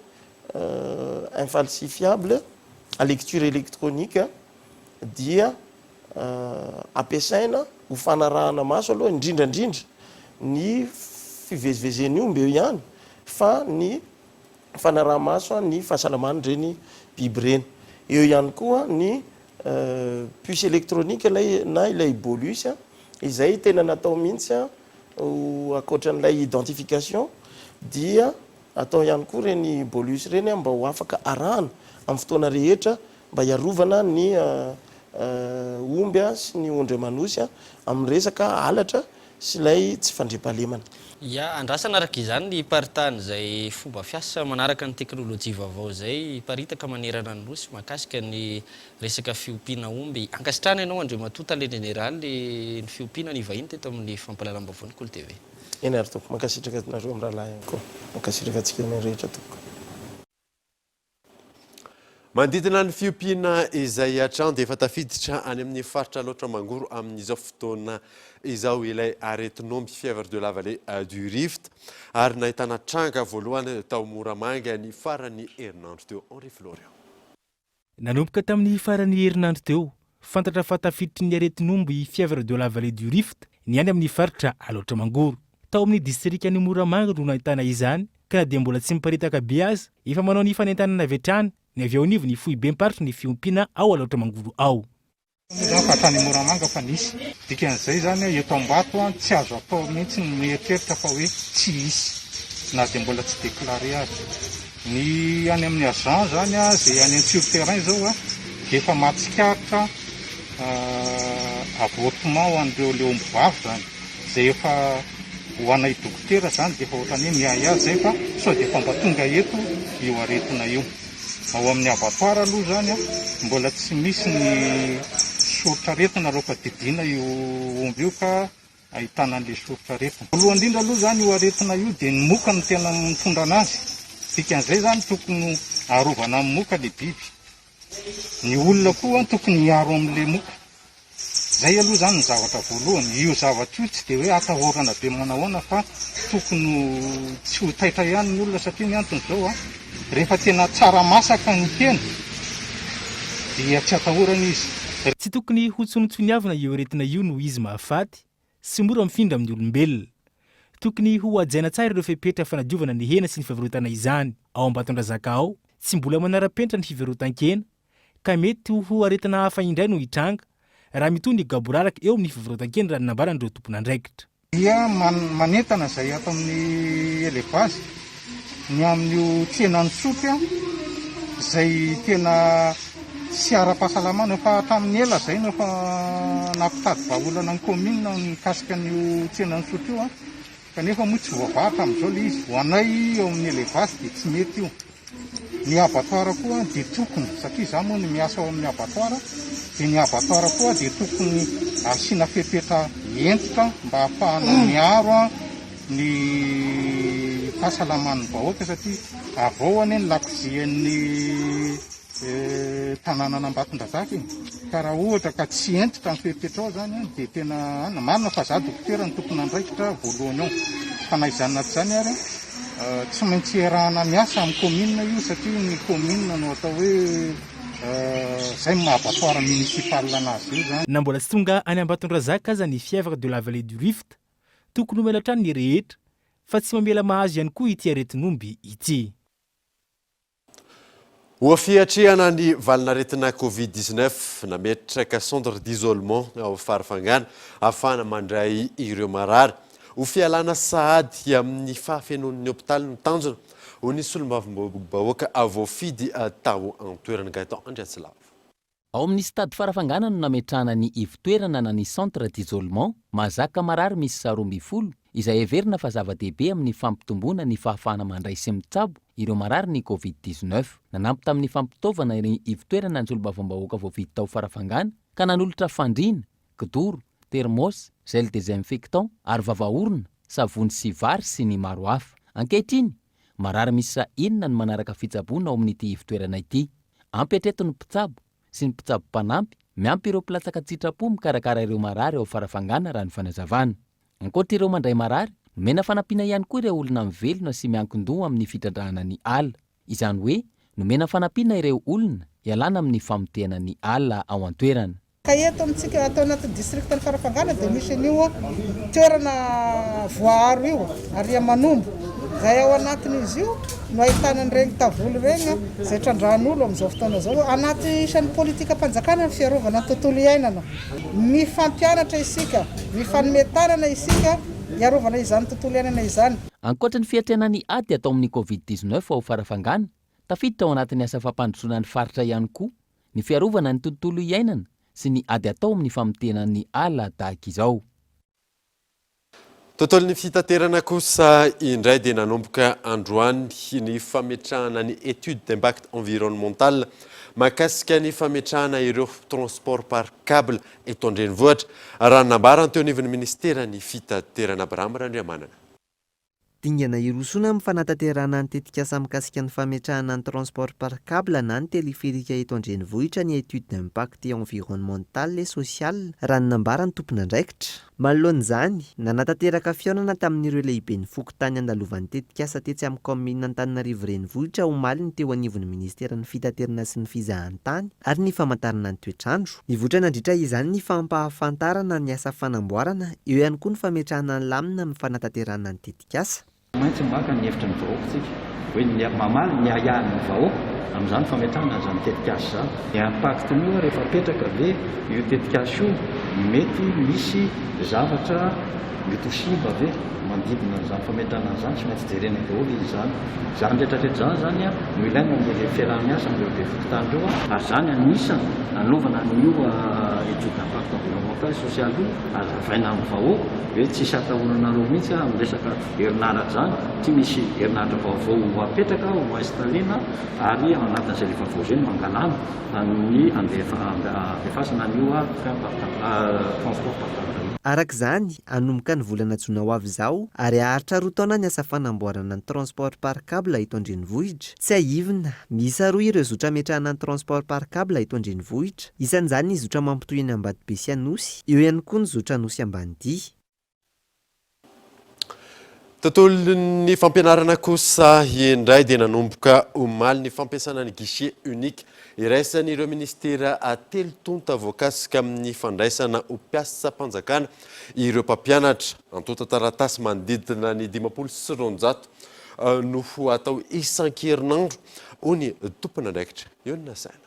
infalsifiable à lecture électronique dia ampiasaina ho fanarahana maso aloha indrindra indrindra ny fivezivezen'ny omby eo ihany fa ny fanaraha-maso ny fahasalaman'ireny biby ireny. Eo ihany koa ny puce électronique ilay na ilay bolus izay tena natao mihitsy ho ankoatran'ilay identification dia atao ihany koa ireny bolus ireny mba ho afaka arahana amin'ny fotoana rehetra mba hiarovana ny omby sy ny ondry aman'osy amin'ny resaka halatra sy ilay tsy fandriampahalemana. Ya, andrasana araka izany ny hiparitahan'izay fomba fiasa manaraka ny teknolojia vaovao izay hiparitaka manerana ny Nosy mahakasika ny resaka fiompiana omby. Ankasitrahana ianao Andriamatoa Tale Jeneraly ny fiompiana nivahiny teto amin'ny fampahalalam-baovao ny Kolo TV. Eny ary tompoko, mankasitraka anareo mirahalahy ihany koa. Mankasitraka antsika rehetra tompoko. Manodidina ny fiompiana izay hatrany dia efa tafiditra any amin'ny faritra Alaotra Mangoro amin'izao fotoana izao ilay aretin'omby fièvre de la vallée du Rift ary nahitana tranga voalohany tao Moramanga ny faran'ny herinandro teo. Henri Florian. Nanomboka tamin'ny faran'ny herinandro teo, fantatra fa tafiditry ny aretin'omby fièvre de la vallée du Rift ny any amin'ny faritra Alaotra Mangoro. Tao amin'ny distrikan'i Moramanga no nahitana izany ka na dia mbola tsy miparitaka be aza, efa manao ny fanentanana avy hatrany ny avy ao anivon'ny foibem-paritry ny fiompiana ao Alaotra Mangoro ao. Moa izany fa hatrany Moramanga fa nisy. Dikan'izay izany eto Ambato tsy azo atao mihitsy ny mieritreritra fa hoe tsy hisy na dia mbola tsy déclaré aza. Ny any amin'ny agent zany izay any sur terrain izao dia efa mahatsikaritra avortement ho an'ireo le omby vavy zany, izay efa ho anay dokotera zany dia efa ohatran'ny hoe miahiahy izay fa sao dia efa mba tonga eto io aretina io. Ao amin'ny abattoir aloha zany mbola tsy misy ny soritr'aretina aloha fa didiana io omby io ka ahitana an'ilay soritr'aretina. Voalohany indrindra aloha izany io aretina io dia ny moka no tena mitondra anazy. Dikan'izay izany tokony arovana amin'ny moka ilay biby. Ny olona koa tokony hiaro amin'ilay moka. Izay aloha izany ny zavatra voalohany. Io zavatra io tsy dia hoe atahorana be manahoana fa tokony tsy ho taitra ihany ny olona satria ny antony izao an, rehefa tena tsara masaka ny hena dia tsy atahorana izy. Tsy tokony ho tsonontsoniavina io aretina io noho izy mahafaty sy mora mifindra amin'ny olombelona. Tokony ho hajaina tsara ireo fepetra fanadiovana ny hena sy ny fivarotana izany. Ao Ambatondrazaka ao, tsy mbola manara-penitra ny fivarotan-kena, ka mety ho aretina hafa indray no hitranga raha mitohy ny gaboraraka eo amin'ny fivarotan-kena raha ny nambaran'ireo tompon'andraikitra. Dia manentana izay ato amin'ny élevage ny amin'io tsenan'ny sotry izay tena tsy ara-pahasalamana. Efa hatramin'ny ela izay no efa nampitady vahaolana ny commune mikasika an'io tsenan'ny sotry io kanefa moa tsy voavaha hatramin'izao ilay izy. Ho anay eo amin'ny élevage dia tsy mety io. Ny abattoir koa dia tokony, satria izaho moa no miasa ao amin'ny abattoir, dia ny abattoir koa dia tokony asiana fepetra hentitra mba hahafahana miaro ny fahasalaman'ny vahoaka satria avy ao anie ny lakozian'ny tanànan'Ambatondrazaka e! Ka raha ohatra ka tsy hentitra ny fepetra ao izany dia tena an! Marina fa za dokotera no tompon'andraikitra voalohany ao fa na izany na tsy izany ary tsy maintsy iarahana miasa amin'ny commune io satria ny commune no atao hoe zay no maha abattoir municipal anazy io izany. Na mbola tsy tonga any Ambatondrazaka aza ny fièvre de la vallée du Rift, tokony ho mailo hatrany ny rehetra fa tsy mamela mahazo ihany koa ity aretin'omby ity. Ho fiatrehana ny valin'aretina Covid 19, nametraka centre d'isolement ao Farafangana ahafahana mandray ireo marary. Ho fialana sahady amin'ny fahafenoan'ny hopitaly no tanjona, hoy ny solombavambahoaka voafidy tao an-toerana, Gaëtan Andriantsilavo. Ao amin'ny Stade Farafangana no nametrahana ny ivon-toerana na ny centre d'isolement mahazaka marary miisa 12 izay heverina fa zava-dehibe amin'ny fampitomboana ny fahafahana mandray sy mitsabo ireo marary ny Covid 19. Nanampy tamin'ny fampitaovana ny ivon-toerana ny solombavambahoaka voafidy tao Farafangana ka nanolotra fandriana, kidoro, thermos, gel désinfectant, aro vava-orona, savony sy vary sy ny maro hafa. Ankehitriny, marary miisa enina no manaraka fitsaboana ao amin'ity ivon-toerana ity. Ampy hatreto ny mpitsabo sy ny mpitsabo mpanampy, miampy ireo mpilatsaka an-tsitrapo mikarakara ireo marary ao Farafangana raha ny fanazavana. Ankoatra ireo mandray marary, nomena fanampiana ihany koa ireo olona mivelona sy miankin-doha amin'ny fitrandrahana ny ala. Izany hoe, nomena fanampiana ireo olona hialana amin'ny famotehana ny ala ao an-toerana. Ka eto amintsika ato anatin'ny distriktan'i Farafangana dia misy an'io toerana voaaro io, Ariamanombo. Izay ao anatin'izy io no ahitana an'ireny tavoly ireny izay trandrahan'olo amin'izao fotoana izao. Anaty isan'ny politikam-panjakana ny fiarovana ny tontolo iainana. Mifampianatra isika, mifanome tanana isika hiarovana izany tontolo iainana izany. Ankoatra ny fiatrehana ny ady atao amin'ny Covid 19 ao Farafangana, tafiditra ao anatin'ny asa fampandrosoana ny faritra ihany koa ny fiarovana ny tontolo iainana sy ny ady atao amin'ny famotehana ny ala tahaka izao. Tontolon'ny fitaterana kosa indray dia nanomboka androany ny fametrahana ny étude d'impact environnemental mahakasika ny fametrahana ireo transport par cable eto an-drenivohitra, raha ny nambarany teo anivon'ny minisiteran'ny fitaterana Abraham Randriamanana. Dingana hirosoana amin'ny fanatanterahana ny tetikasa mikasika ny fametrahana ny transport par cable na ny teleferika eto an-drenivohitra ny étude d'impact environnemental et social, raha ny nambaran'ny tompon'andraikitra. Manoloana izany, nanatanteraka fihaonana tamin'ireo lehiben'ny fokontany handalovan'ny tetikasa tetsy amin'ny kaominina Antananarivo Renivohitra omaly ny teo anivon'ny minisiteran'ny Fitaterana sy ny Fizahantany ary ny famantarana ny toetr'andro. Nivoitra nandritra izany ny fampahafantarana ny asa fanamboarana, eo ihany koa ny fametrahana ny lamina amin'ny fanatanterahana ny tetikasa. Tsy maintsy maka ny hevitry ny vahoaka isika, hoe ny mamaly ny ahiahin'ny vahoaka amin'izany fametrahana an'izany tetikasa izany. Ny impact-n'io rehefa apetraka ve io tetikasa io mety misy zavatra. Mety ho simba ve manodidina an'izany fametrahana an'izany? Tsy maintsy jerena daholo izy izany. Izany rehetra rehetra izany izany no ilaina amin'ilay fiaraha-miasa amin'ireo be fokontany ireo ary izany anisany nanaovana an'io étude d'impact environnemental et social io, hazavaina amin'ny vahoaka hoe tsisy atahoranareo mihitsy amin'ny resaka herinaratra izany, tsy misy herinaratra vaovao ho apetraka, ho installer-na ary ao anatin'izay le vaovao izay no angalana ny andefasana an'io train par transport par câble io. Araka izany, hanomboka ny volana jona ho avy izao ary haharitra roa taona ny asa fanamboarana ny transport par câble eto an-drenivohitra. Tsiahivina, miisa roa ireo zotra ametrahana ny transport par câble eto an-drenivohitra. Isan'izany ny zotra mampitohy an'i Ambatobe sy Anosy, eo ihany koa ny zotra Anosy Ambanidia. Tontolon'ny fampianarana kosa indray dia nanomboka omaly ny fampiasana ny guichet unique iraisan'ireo minisitera telo tonta voakasika amin'ny fandraisana ho mpiasam-panjakana ireo mpampianatra. Antontan-taratasy manodidina ny 250 no ho atao isan-kerinandro, hoy ny tompon'andraikitra. Eo ny nasaina.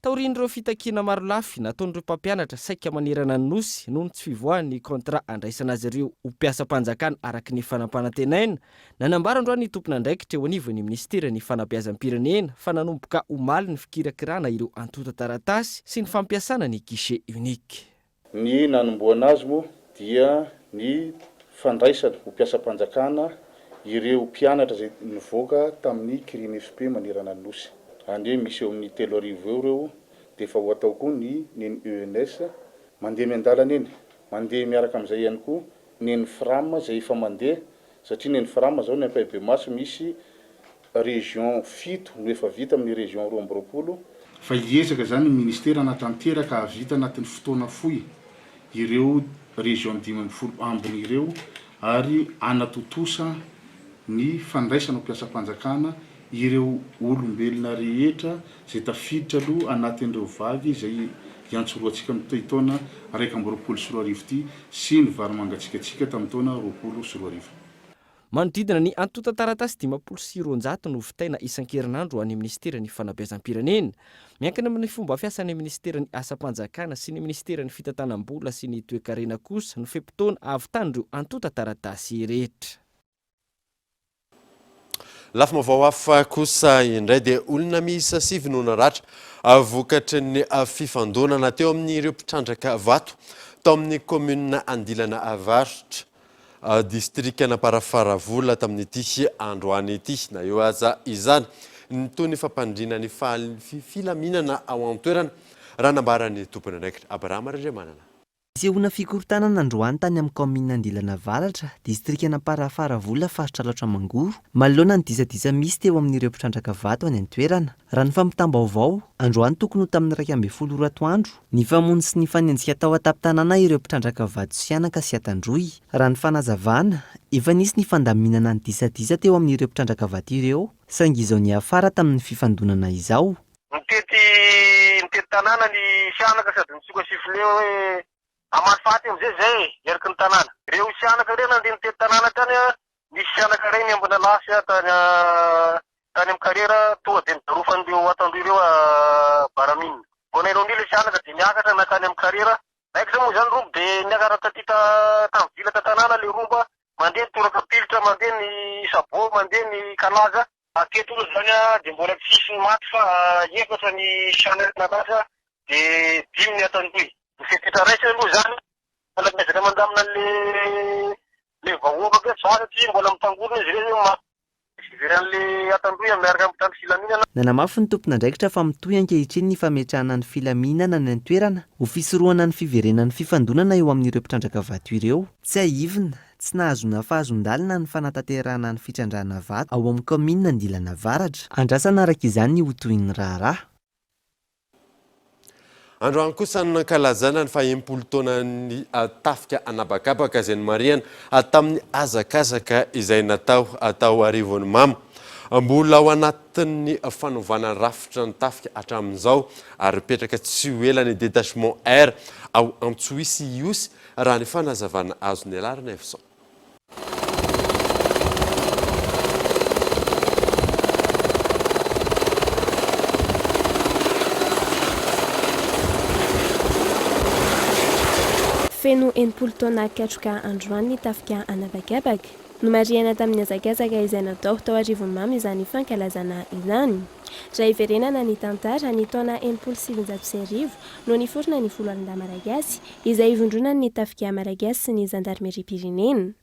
Taorian'ireo fitakiana marolafy nataon'ireo mpampianatra saika manerana ny Nosy noho ny tsy fivoahan'ny contrat andraisana azy ireo ho mpiasam-panjakana araka ny efa nampanantenaina, nanambara androany ny tompon'andraikitra eo anivon'ny minisiteran'ny Fanabeazam-pirenena fa nanomboka omaly ny fikirakirana ireo antontan-taratasy sy ny fampiasana ny guichet unique. Ny nanombohana azy moa dia ny fandraisana ho mpiasam-panjakana ireo mpianatra izay nivoaka tamin'ny Crinfp manerana ny Nosy. Any hoe misy eo amin'ny 3000 eo ireo dia efa ho atao koa ny neny ENS mandeha miandalana eny. Mandeha miaraka amin'izay ihany koa neny Fram izay efa mandeha satria neny Fram izao ny ampahibemaso misy Région fito no efa vita amin'ny région 22. Fa hiezaka izany ny Ministera hanatanteraka hahavita anatin'ny fotoana fohy ireo région 15 ambiny ireo ary hanatontosa ny fandraisana ho mpiasam-panjakana ireo olombelona rehetra izay tafiditra aloha anatin'ireo vague izay hiantsorohantsika amin'ity taona 2021 ity sy ny vary mangatsiakatsiaka tamin'ny taona 2020. Manodidina ny antontan-taratasy 250 no vitaina isan-kerinandro any Minisiteran'ny Fanabeazam-pirenena. Miankina amin'ny fomba fiasan'ny Minisiteran'ny Asam-panjakana sy ny Minisiteran'ny Fitantanam-bola sy ny Toekarena kosa no fe-potoana ahavitan'ireo antontan-taratasy rehetra. Lafim-baovao hafa kosa indray dia olona miisa sivy no naratra vokatry ny fifandonana teo amin'ireo mpitrandraka vato tao amin'ny kaominina Andilana Avaratra. Distrikan'Amparafaravola tamin'ity androany ity. Na eo aza izany, nitohy ny fampandriana ny filaminana ao an-toerana, raha nambaran'ny tompon'andraikitra, Abraham Randriamanana. Nisehoana fikorontanana androany tany amin'ny kaominina Andilana Avaratra, distrikan'Amparafaravola, faritra Alaotra Mangoro, manoloana ny disadisa misy teo amin'ireo mpitrandraka vato any an-toerana. Raha ny fampitam-baovao, androany tokony ho tamin'ny 11 ora atoandro, nifamono sy nifanenjika tao an-tampon-tanàna ireo mpitrandraka vato Sihanaka sy Antandroy. Raha ny fanazavana, efa nisy ny fandaminana ny disadisa teo amin'ireo mpitrandraka vato ireo, saingy izao niafara tamin'ny fifandonana izao. Nitety nitety tanàna ny Sihanaka sady nitsoka sifflet hoe hamaly faty amizay zay e, eraky ny tanàna. Ireo Sihanaka ireo nandeha nitety tanàna tany Nisy sianaka iray niambina lasy tany tany amin'ny karera tonga dia nidarofan'ireo Antandroy ireo baramine. Vao nainao an'io ilay sianaka dia niakatra nankany amin'ny karera. Raikitra moa izany rombo dia niakatra taty tamin'ny vila tan-tanàna ilay rombo, mandeha ny toraka pilitra, mandeha ny sabot, mandeha ny kalaza. Hatreto aloha izany dia mbola tsisy ny maty fa efatra ny sianaka naratra dia dimy ny Antandroy. Ny fepetra raisina aloha izany mbola miezaka mandamina an'ilay Le vahoaka koa za satria mbola mitangorona izy ireny hoe maty hijery an'le Antandroy miaraka amin'ny mpitandro filaminana. Nanamafy ny tompon'andraikitra fa mitohy ankehitriny ny fametrahana ny filaminana any an-toerana ho fisorohana ny fiverenan'ny fifandonana eo amin'ireo mpitrandraka vato ireo. Tsiahivina, tsy nahazoana fahazon-dalana ny fanatanterahana ny fitrandrahana vato ao amin'ny kaominina Andilana Avaratra. Andrasana araka izany ny ho tohin'ny raharaha. Androany kosa no nankalazana ny faha-enimpolo taonan'ny tafika an'habakabaka izay nomarihana tamin'ny hazakazaka izay natao tao Arivonimamo. Mbola ao anatin'ny fanovana rafitra ny tafika hatramin'izao ary hipetraka tsy ho ela ny détachement air ao Antsohihy sy Ihosy raha ny fanazavana azon'i Larinaivoson. Feno Feno 60 taona katroka androany ny tafika an'habakabaka. Nomarihana tamin'ny hazakazaka izay natao tao Arivonimamo izany fankalazana izany. Raha hiverenana ny tantara, ny taona 1960 no niforona ny Foloalindahy Malagasy, izay ivondronan'ny tafika Malagasy sy ny zandarimeriam-pirenena.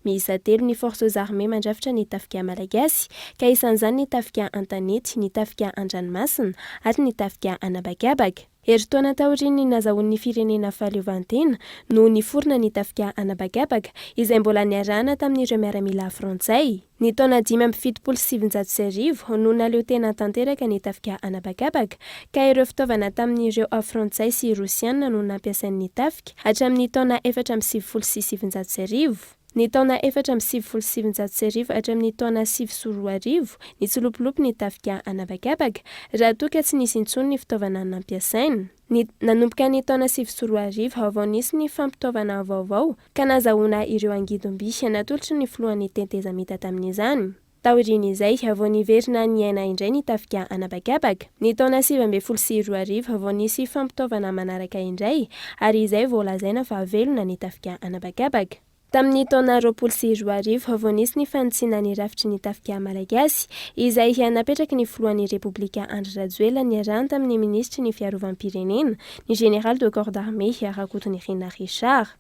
Miisa telo ny Forces armées mandrafitra ny tafika Malagasy, ka isan'izany ny tafika an-tanety, ny tafika an-dranomasina ary ny tafika an'habakabaka. Herintaona taorian'ny nazahoan'ny firenena fahaleovantena no niforona ny tafika an'habakabaka, izay mbola niarahana tamin'ireo miaramila frantsay. Ny taona 1975 no nahaleo tena tanteraka ny tafika an'habakabaka, ka ireo fitaovana tamin'ireo frantsay sy rosiana no nampiasain'ny tafika hatramin'ny taona 1994. Ny taona 1994 hatramin'ny taona 2009, nitsilopilopy ny tafika an'habakabaka, raha toa ka tsy nisy intsony ny fitaovana nampiasaina. Ny nanomboka ny taona 2009 vao nisy ny fampitaovana vaovao ka nazahoana ireo angidimby natolotry ny filohan'ny tetezamita tamin'izany. Taorian'izay, vao niverina niaina indray ny tafika an'habakabaka. Ny taona 2019 vao nisy fampitaovana manaraka indray ary izay vao lazaina fa velona ny tafika an'habakabaka. Tamin'ny taona 2020 vao nisy ny fanitsiana ny rafitry ny tafika malagasy, izay napetraky ny filohan'ny Repoblika Andry Rajoelina niarahany tamin'ny minisitry ny fiarovam-pirenena, ny général de corps d'armée Rakotonirina Richard.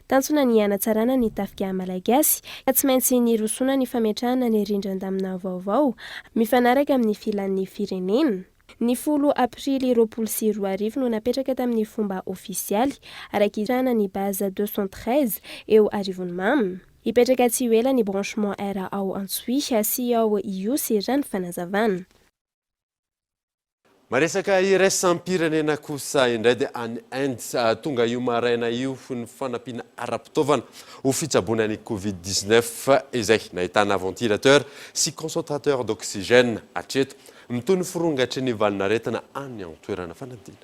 Tanjona ny hanatsarana ny tafika malagasy, ka tsy maintsy nirosoana ny fametrahana ny rindran-damina vaovao mifanaraka amin'ny filan'ny firenena. Ny folo aprily 2020 no napetraka tamin'ny fomba ofisialy, araka izany, ny base 213 eo Arivonimamo. Hipetraka tsy ho ela ny branchement air ao Antsohihy sy ao Ihosy, raha ny fanazavana. Maresaka iraisam-pirenena kosa indray dia any Inde, tonga io maraina io ny fanampiana ara-pitaovana ho fitsaboana ny Covid 19 izay nahitana ventilateur sy concentrateur d'oxygène hatreto. Mitohy ny firongatry ny valin'aretina any an-toerana fanadina.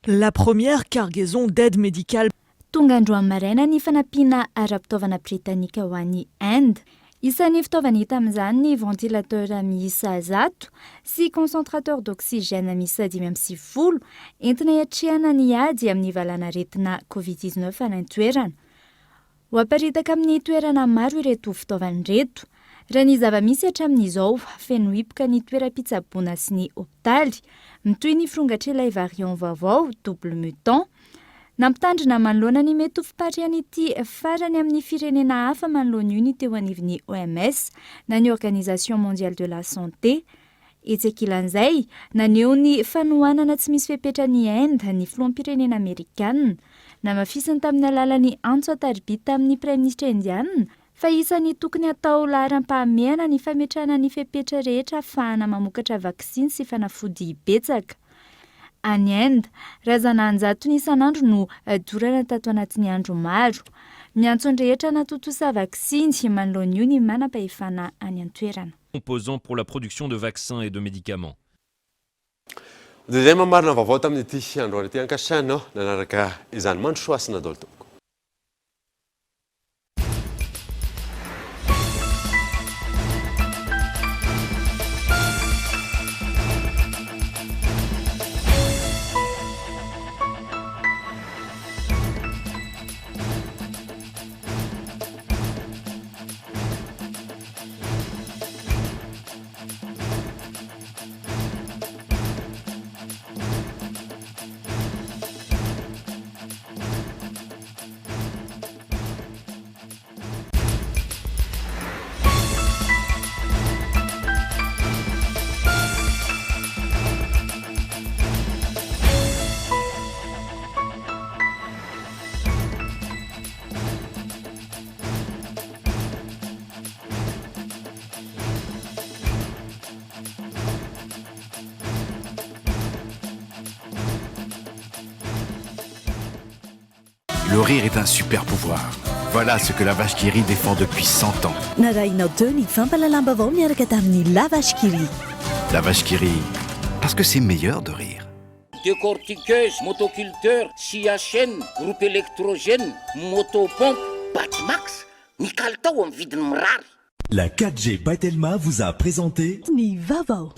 La première cargaison d'aide médicale. Tonga androany maraina ny fanampiana ara-pitaovana britanika ho an'i Inde. Isan'ny fitaovana hita amin'izany ny ventilateur miisa 100 sy concentrateur d'oxygène miisa 95 entina hiatrehana ny ady amin'ny valanaretina Covid 19 any an-toerana. Ho aparitaka amin'ny toerana maro ireto fitaovana ireto. Raha ny zava-misy hatramin'izao, feno hipoka ny toeram-pitsaboana sy ny hopitaly. Mitohy ny firongatr'ilay variant vaovao, double mutant. Nampitandrina manoloana ny mety ho fiparihan'ity farany amin'ny firenena hafa manoloana io ny teo anivon'ny OMS na ny Organisation Mondiale de la Santé. Etsy ankilan'izay, naneho ny fanohanana tsy misy fepetra an'i Inde ny filoham-pirenena amerikana. Namafisiny tamin'ny alalan'ny antso an-tariby tamin'ny praiminisitra indiana fa isan'ny tokony hatao laharam-pahamehana ny fametrahana ny fepetra rehetra ahafahana mamokatra vaksiny sy fanafody betsaka. Any Inde, razana an-jatony isan'andro no dorana tato anatin'ny andro maro. Miantso ny rehetra hanatontosa vaksiny manoloana io ny manam-pahefana any an-toerana. Composants pour la production de vaccins et de médicaments. Dia izay mamarina vaovao tamin'ity androany ity ankasitrahana nanaraka izany mandrosoa hasina daholo tompoko. Le rire est un super pouvoir. Voilà ce que la vache qui rit défend depuis 100 ans. Narahinao teo ny fampahalalam-baovao miaraka tamin'ny La Vache qui rit. La vache qui rit, parce que c'est meilleur de rire. Décortiqueuse, motoculteur, scie à chaîne, groupe électrogène, motopompe, Batimax, ny kalitao amin'ny vidiny mirary. La 4G by Telma vous a présenté Ny vaovao.